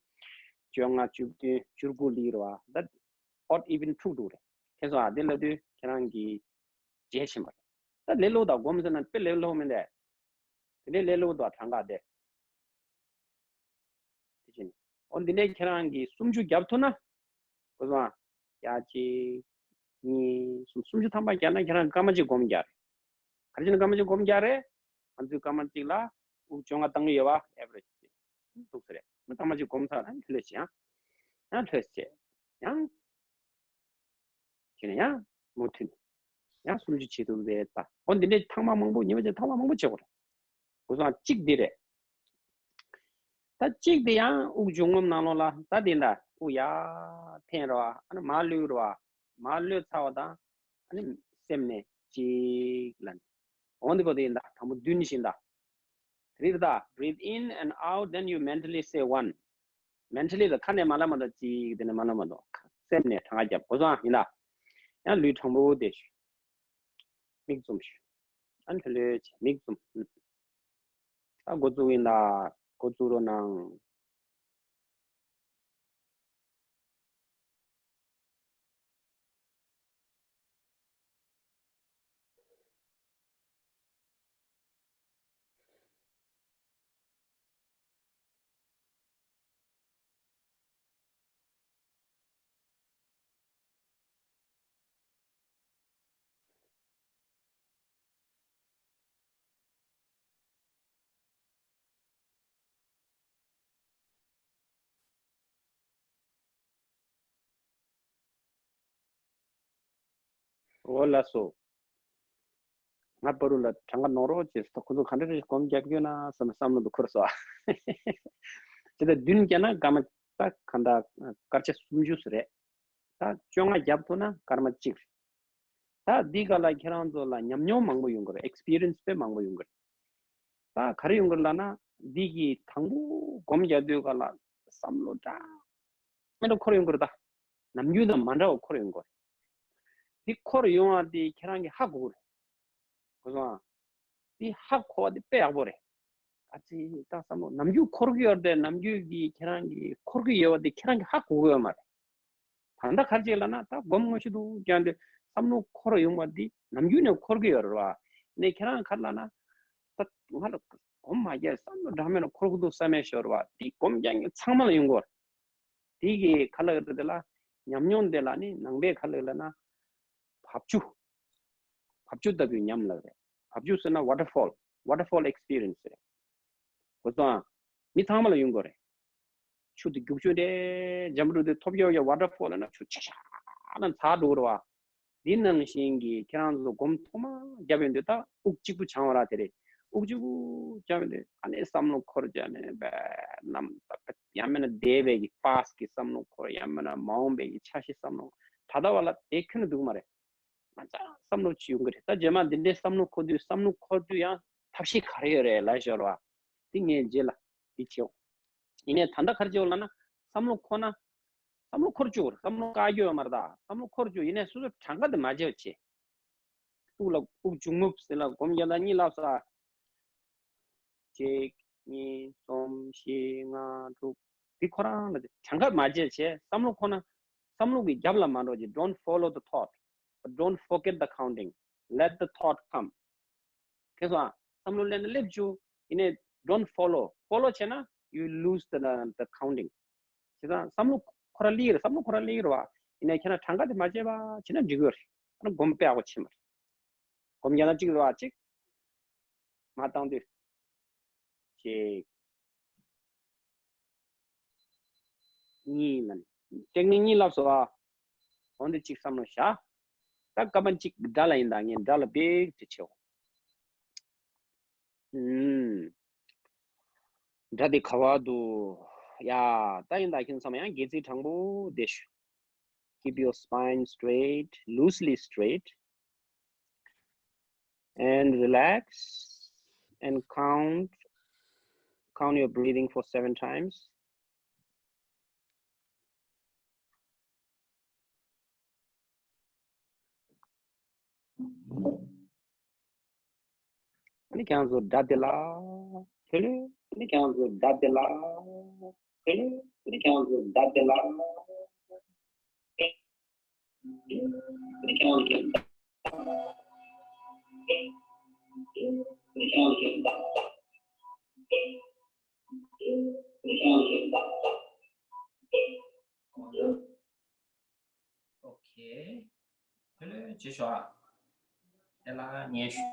བཅོ་ལྔ། བཅུ་བདུན། བཅུ་དགུ་ལི་རེད་བ། ད་ཨོཌ་ཨི་ཝེན་དྲུག་འདུག་རེད། ཁྱེད་ཚོ་ཨ་དེ་ལབ་དུས་ཁྱེད་རང་གིས་བརྗེད་ཕྱིན་པ་རེད། ད་ལས་སླ་པོ་དང་སྒོམ་ཟེར་ན་དཔེ་ལས་སླ་པོ་མིན་ཏེ། དེ་འདྲའི་ལས་སླ་པོ་དང་གྲངས་ཀ་དེ། དེ་བཞིན། ཨོ་འདི་ནས་ཁྱེད་རང་གིས་སུམ་ཅུ་རྒྱབ་ཐུབ་ན། གོ་སོང་ཨ། ཡ་གཅིག་གཉིས། གསུམ། སུམ་ཅུ་ཐམ་པ་རྒྱབ་ན་ཁྱེད་རང་སྐར་མ་གཅིག་སྒོམ་རྒྱག་རེད། ག་རེ་བྱས་ན་སྐར་མ་གཅིག་སྒོམ་རྒྱག་རེད། ང་ཚོས་སྐར་མ་གཅིག་ལ་དབུགས་བཅོ་ལྔ་བཏང་གི་ཡོད་པ། ཨེ་ཝ་རེཇ་དེ་འདུག་ས་རེད། སྐར་མ་གཅིག་སྒོམ་ཚར་ན་ལྷོད་ལྷོད་བྱེད་ཡང་། ཡང་ལྷོད་བྱེད་ཡང་། བྱས་ན་ཡང་མུ་མཐུད་ནས་ཡང་སུམ་ཅུ་བྱེད་ཐུབ་རེད་ད། འོ་འདི་འདྲའི་ཐེངས་མ་མང་པོ་ཉི་མ་བྱས་ཐེངས་མ་མང་པོ་བྱེད་དགོས་རེད། གོ་སོང་ཨ། གཅིག་འདི་རེད། ད་གཅིག་དེ་ཡང་དབུགས་འབྱུང་རྔུབ་ནང་ལོགས་ལ་ད་དེ་འདྲ་དབུགས་ཡར་འཐེན་རོགས། ཨ་ནི་མར་གློད་རོགས། མར་གློད་ཚར་བ་དང་ཨ་ནི་སེམས་ནས་གཅིག་ལ་ནི། འོ་འདི་པོ་དེ་ཡིན་ད། དང་པོ་བདུན་བཞིན་ད། དེ་རེད་ད། Breathe in and out, then you mentally say one. མེན་ཊ་ལི་ལ་ཁ་ནས་མ་ལབ་མ་གཏོགས་གཅིག་དེ་ནས་མ་ལབ་མ་གཏོགས་སེམས་ནས་གྲངས་ཀ་རྒྱབ། གོ་སོང་ཨ། ཡིན་ད། ཡང་ལུས་དྲང་པོ་བསྡད་ཤིག་མིག་བཙུམ་ཤིག་ཨ་ནི་ལྷོད་ལྷོད་བྱས་མིག་བཙུམ། ད་འགོ་བཙུགས་ཡིན་ད། འགོ་བཙུགས་རོགས་གནང་། འོ་ལགས་སོ། ང་པ་རུ་ལ་གྲངས་ཀ་ནོར་རོགས་བྱས་སོང་། ཁོ་ཚོ་ག་འདྲ་རེ་སྒོམ་རྒྱབ་ཡོད་ན་བསམ་བསམ་བློ་འདུག་འཁོར་སོང་། དེ་ལྟར་བདུན་བརྒྱབ་ན་སྐར་མ་ད་ག་འདྲ་སྐར་ཆ་སུམ་ཅུ་ཙམ་རེད། ད་བཅོ་ལྔ་རྒྱབ་ཐུབ་ན་སྐར་མ་གཅིག་རེད། ད་འདི་ག་ལ་ཁྱེད་རང་ཚོ་ལ་ཉམས་མྱོང་མང་པོ་ཡོང་གི་རེད། ཨེག་སི་པི་རི་ཡན་སི་དཔེ་མང་པོ་ཡོང་གི་རེད། ད་ག་རེ་ཡོང་གི་རེད་ལབ་ན། འདི་གི་དང་པོ་སྒོམ་རྒྱག་དུས་ག་ལ་བསམ་བློ་འདྲ་མི་འདྲ་འཁོར་ཡོང་གི་རེད་ད། ནམ་རྒྱུན་དང་མ་འདྲ་བ་འཁོར་ཡོང་གི་རེད། འདི་འཁོར་ཡོང་བ་དེ་ཁྱེད་རང་གིས་ཧ་གོ་གི་རེད། གོ་སོང་ཨ། འདི་ཧ་གོ་བ་དེ་དཔེ་ཡག་པོ་རེད། ཨ་ཙི་ད་བསམ་བློ་ནམ་རྒྱུན་འཁོར་གི་ཡོད་རེད། ནམ་རྒྱུན་གྱི་ཁྱེད་རང་གིས་འཁོར་གི་ཡོད་པ་དེ་ཁྱེད་རང་གིས་ཧ་གོ་གི་ཡོད་མ་རེད། ད་ལྟ་ག་རེ་བྱེད་ལབ་ན། ད་སྒོམ་དངོས་གཞི་འདུག་ཀྱང་དེ་བསམ་བློ་འཁོར་ཡོང་བ་འདི་ནམ་རྒྱུན་ནས་འཁོར་གི་ཡོད་རེད་བ། ནས་ཁྱེད་རང་ག་རེ་ལབ་ན། ད་ང་ལ་སྒོམ་མ་རྒྱག་བསམ་བློ་འདྲ་མིན་འཁོར་གི་འདུག་བསམ་ཡས་ཤོར་བ་འདི་སྒོམ་རྒྱག་མཁན་ཚང་མ་ལ་ཡོང་གི་ཡོད་རེད། དེ་གི་ག་ལབ་རེད་དེ་ལ། ཉམས་མྱོང་དེ་ལ་ནི་ནང་པས་ག་ལབ་ལབ་ན། བབ་ཆུ། བབ་ཆུ་ལྟ་བུའི་ཉམས་ལབ་རེད། བབ་ཆུ་ཟེར་ན་waterfall, waterfall experience རེད། གོ་སོང་ཨ། མི་ཚང་མ་ལ་ཡོང་གི་རེད། ཆུ་དེ་རྒྱུག་ཆུ་རེད། འཇམ་རུ་དེ་ཐོབ་ཡོད་ཡོད། waterfall ལབ་ན་ཆུ་ཆ་ཤ་ན་ཚ་འགྲོ་གི་རེད་བ། འདི་ནང་བཞིན་གྱི་ཁྱེད་རང་ཚོ་སྒོམ་ཐོག་མ་བརྒྱབ་ཡོང་དུས་ད་དབུགས་གཅིག་པུ་སྦྱང་བ་ར་དེ་རེད། དབུགས་གཅིག་པུ་སྦྱང་ཡོང་དུས་ཨ་ནི་བསམ་བློ་འཁོར་བྱས་ནས་བས་ནམ་ད་ཡང་མིན་ན་བདེ་བའི་གི་པཱསི་གི་བསམ་བློ་འཁོར། ཡང་མིན་ན་མ་འོངས་པའི་གི་འཆར་གཞི་བསམ་བློ། ད་ལྟ་བ་ལ་དེ་ཁྱོན་ནས་འདུག་མ་རེད། ང་ཚ་བསམ་བློ་ཅིག་ཡོང་གི་རེད། ད་རྗེས་མ་འདི་འདྲའི་བསམ་བློ་འཁོར་དུས་བསམ་བློ་འཁོར་དུས་ཡང་ཐབས་ཤེས་ག་རེ་ཡོད་རེད་ལབ་ཞོར་བ། དེ་ངས་རྗེས་ལ་འདི་བྱེད། ཡིན་ནའི་ད་ལྟ་ག་རེ་བྱེད་དགོས་ལབ་ན། བསམ་བློ་འཁོར་ན། བསམ་བློ་འཁོར་བཅུག་བསམ་བློ་བཀག་རྒྱུ་ཡོད་མ་རེད་ད། བསམ་བློ་འཁོར་བཅུག་ཡིན་ནའི་སོ་སོ་གྲངས་ཀ་དེ་མ་བརྗེད་བྱེད། དབུགས་ལ་དབུགས་འབྱུང་རྔུབ་ཟེར་ལ་སྒོམ་རྒྱག་ད་གཉིད་ལབ་ས། གཅིག་གཉིས། གསུམ། བཞི། ལྔ། དྲུག་འདི་ཁོ་རང་ལ་གྲངས་ཀ་མ་བརྗེད་བྱས། བསམ་བློ་ཁོ་ན། བསམ་བློ་གི་རྒྱབ་ལ་མ་འགྲོ་བྱེད། Don't follow the thought, but don't forget the counting, let the thought come. ཁྱེད་ཚོ་ཨ། བསམ་བློ་ལེན་ན་སླེབས་བཅུག་ཡིན་ནའི་don't follow. Follow བྱས་ན་you lose the, the counting. བྱས་ཙང་བསམ་བློ་ཁོ་ར་ལི་རེད། བསམ་བློ་ཁོ་ར་ལི་རེད་བ། ཡིན་ནའི་ཁྱེད་རང་གྲངས་ཀ་དེ་མ་བརྗེད་པ་བྱས་ན་འགྲིག་གི་རེད། ཨ་ནི་སྒོམ་དཔེ་ཡག་པོ་བྱེད་མ་རེད། སྒོམ་རྒྱག་ན་གཅིག་རེད་བ། གཅིག་མར་བཏང་དུས། གཅིག་གཉིས་ལ་ནི། ཏེག་ནིག་གཉིས་ལབ་སོང་ཨ། འོན་ཏེ་གཅིག་བསམ་བློ་བཞག་ད་སྐར་མ་གཅིག་སྒྲ་ལ་ཡིན་ད། ངས་སྒྲ་ལ་དཔེ་དེ་བྱེད། ཨུམ། སྒྲ་དེ་ག་བ་འདུག་ཡ། ད་ཡིན་ད་ཁྱེད་ཚང་མ་ཡང་སྒལ་ཚིགས་དྲང་པོ་བསྡད་ཤོག Keep your spine straight, loosely straight, and relax and count, count your breathing for seven times. ཨ་ནི་ཁྱེད་རང་ཚོ་སྒྲ་དེ་ལ། ལྷོད་ལྷོད། ཨ་ནི་ཁྱེད་རང་ཚོ་སྒྲ་དེ་ལ། ལྷོད་ལྷོད། ཨ་ནི་ཁྱེད་རང་ཚོ་སྒྲ་དེ་ལ། ཨོ་ཁེ། ལྷོད་ལྷོད་བྱེད་ཤོག་ཨ། དེ་ལ་ཉན་ཤོག་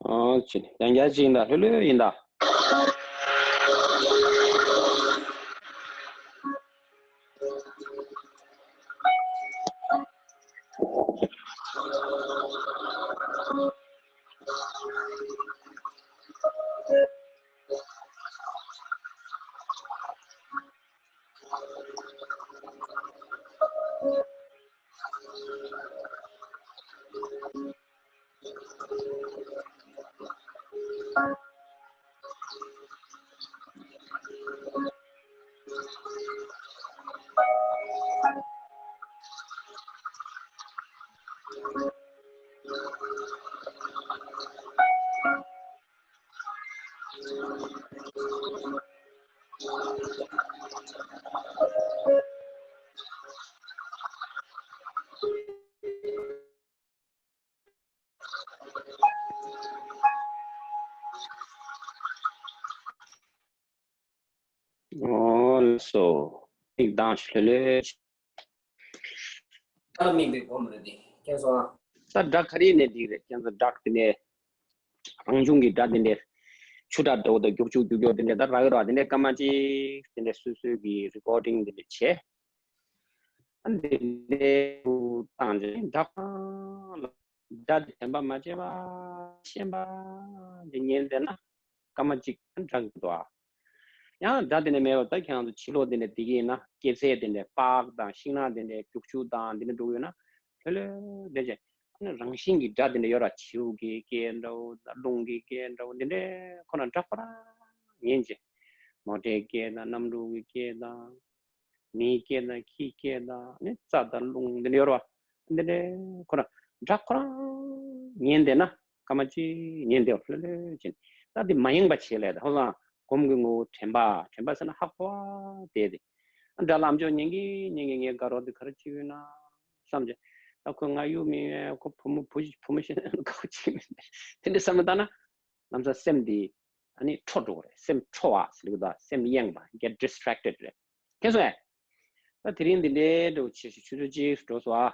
ཨོ་ཅི། ཡང་བསྐྱར་ཅིག་ཡིན་ད། ལྷོད་ལྷོད་ཡིན་ད། ཨོ་ལགས་སོ། མིག་གདངས་ཤིག་ལྷོད་ལྷོད། ད་མིག་དེ་སྒོམ་རེད་དེ། ཁྱེད་ཚོ། ད་སྒྲ་ག་རེ་ནས་འགྲིག་རེད། ཁྱེད་ཚོ་སྒྲ་དེ་ནས། རང་བྱུང་གི་སྒྲ་དེ་འདྲས། ཆུ་དྲ་འདྲ་བོ་དང་རྒྱུག་ཆུ་རྒྱུག་རྒྱུག་དེ་འདྲ་ད་རག་གི་ར། དེ་འདྲ་སྐར་མ་གཅིག་དེ་འདྲ་སོ་སོའི་གི་རི་ཀོར་ཌིང་དེ་འདྲ་བྱས། ཨ་འདི་འདྲའི་བཏང་རྗེས་སྒྲ་ལ་སྒྲ་དེ་དྲན་པ་མ་བརྗེད་པ་ཤེས་པ་དེ་ཉན་བསྡད་ན་སྐར་མ་གཅིག་སྒྲ་འདུག་ཨ། ཡང་སྒྲ་དེ་ནས་མེད་པ་ད་ཁྱེད་རང་ཚོ་ཕྱི་ལོགས་དེ་ནས་བསྡད་ཀྱི་ཡིན་ན་སྐྱེད་ཚལ་དེ་འདྲའི་པགས་དང་ཤིང་ནགས་དེ་འདྲའི་རྒྱུག་ཆུ་དང་དེ་འདྲ་འགྲོ་གི་ཡོད་ན་ལྷོད་ལྷོད་བསྡད་རྗེས་ཨ་ནི་རང་བཞིན་གྱི་སྒྲ་དེ་འདྲ་ཡོད་ར། བྱིའུ་གི་སྐད་འདྲ་བོ་དང་རླུང་གི་སྐད་འདྲ་བོ་དེ་འདྲའི་ཁོ་ན་སྒྲ་ཁོ་རང་ཉན་རྗེས་མོ་ཊའི་སྐད་དང་གནམ་གྲུ་གི་སྐད་དང་། མིའི་སྐད་དང་ཁྱིའི་སྐད་དང་ནི་རྩྭ་དང་རླུང་འདི་འདྲ་ཡོད་རེད་བ། འདི་འདྲའི་ཁོ་རང་སྒྲ་ཁོ་རང་ཉན་བསྡད་ན་སྐར་མ་གཅིག་ཉན་བསྡད་ལྷོད་ལྷོད་བྱས་ནས་ད་འདི་མ་ཡེངས་པ་བྱེད་ལས་ད་ཧོ་ལང་སྒོམ་གྱི་ངོ་བོ་དྲན་པ་དྲན་པ་ཟེར་ན་ཧ་གོ་བ་དེ་དེ་སྒྲ་ལམ་འཇོག་ཉན་གྱིན་ཉན་གྱིན་ངའི་དགའ་རོགས་འདི་ག་རེ་བྱེད་ཡོད་ན་བསམ་བྱས་ད་ཁོ་ང་གཡུག་མི་ཡོད་ཁོ་བུ་མོ་བུ་བུ་མོ་ཞིག་ན་ག་བ་བྱེད་མི་དེ་འདྲ་བསམ་བློ་བཏང་ན་ལམ་སང་སེམས་འདི་ཨ་ནི་འཕྲོ་འགྲོ་གི་རེད། སེམས་འཕྲོ་བ་ཟེར་གི་འདུག་སེམས་གཡེང་བ་get distracted རེད། མཁྱེན་སོང་ངས། ད་དེ་རིང་འདི་འདྲའི་འདྲ་བོ་བྱེད་ཞིག་ཆུ་ཚོད་གཅིག་འགྲོ་སོང་ཨ།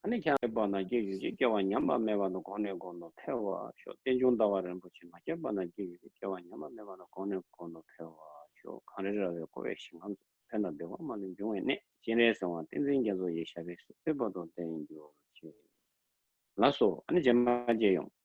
ཨ་ནི་ཁྱེད་རང་པ་ན་སྐྱེ་བཞུགས་ཤིག་སྐྱེ་བ་ཉམས་པ་མེད་པ་ན་གོང་ནས་གོང་དུ་འཕེལ་བར་ཤོག་རྟེན་འབྱུང་ཟླ་བ་རིན་པོ་ཆེ་མ་སྐྱེས་པ་ན་སྐྱེ་བཞུགས་ཤིག་སྐྱེ་བ་ཉམས་པ་མེད་པ་ན་གོང་ནས་གོང་དུ་འཕེལ་བར་ཤོག་གངས་རི་ར་བས་བསྐོར་བའི་ཞིང་ཁམས་སུ་ཕན་དང་བདེ་བ་མ་ལུས་འབྱུང་བའི་གནས། སྤྱན་རས་གཟིགས་དབང་བསྟན་འཛིན་རྒྱ་མཚོ་ཡི་ཞབས་པད་སྲིད་མཐའི་བར་དུ་བརྟན་གྱུར་ཅིག་ལགས་སོ། ཨ་ནི་རྗེས་མ་མཇལ་ཡོང་།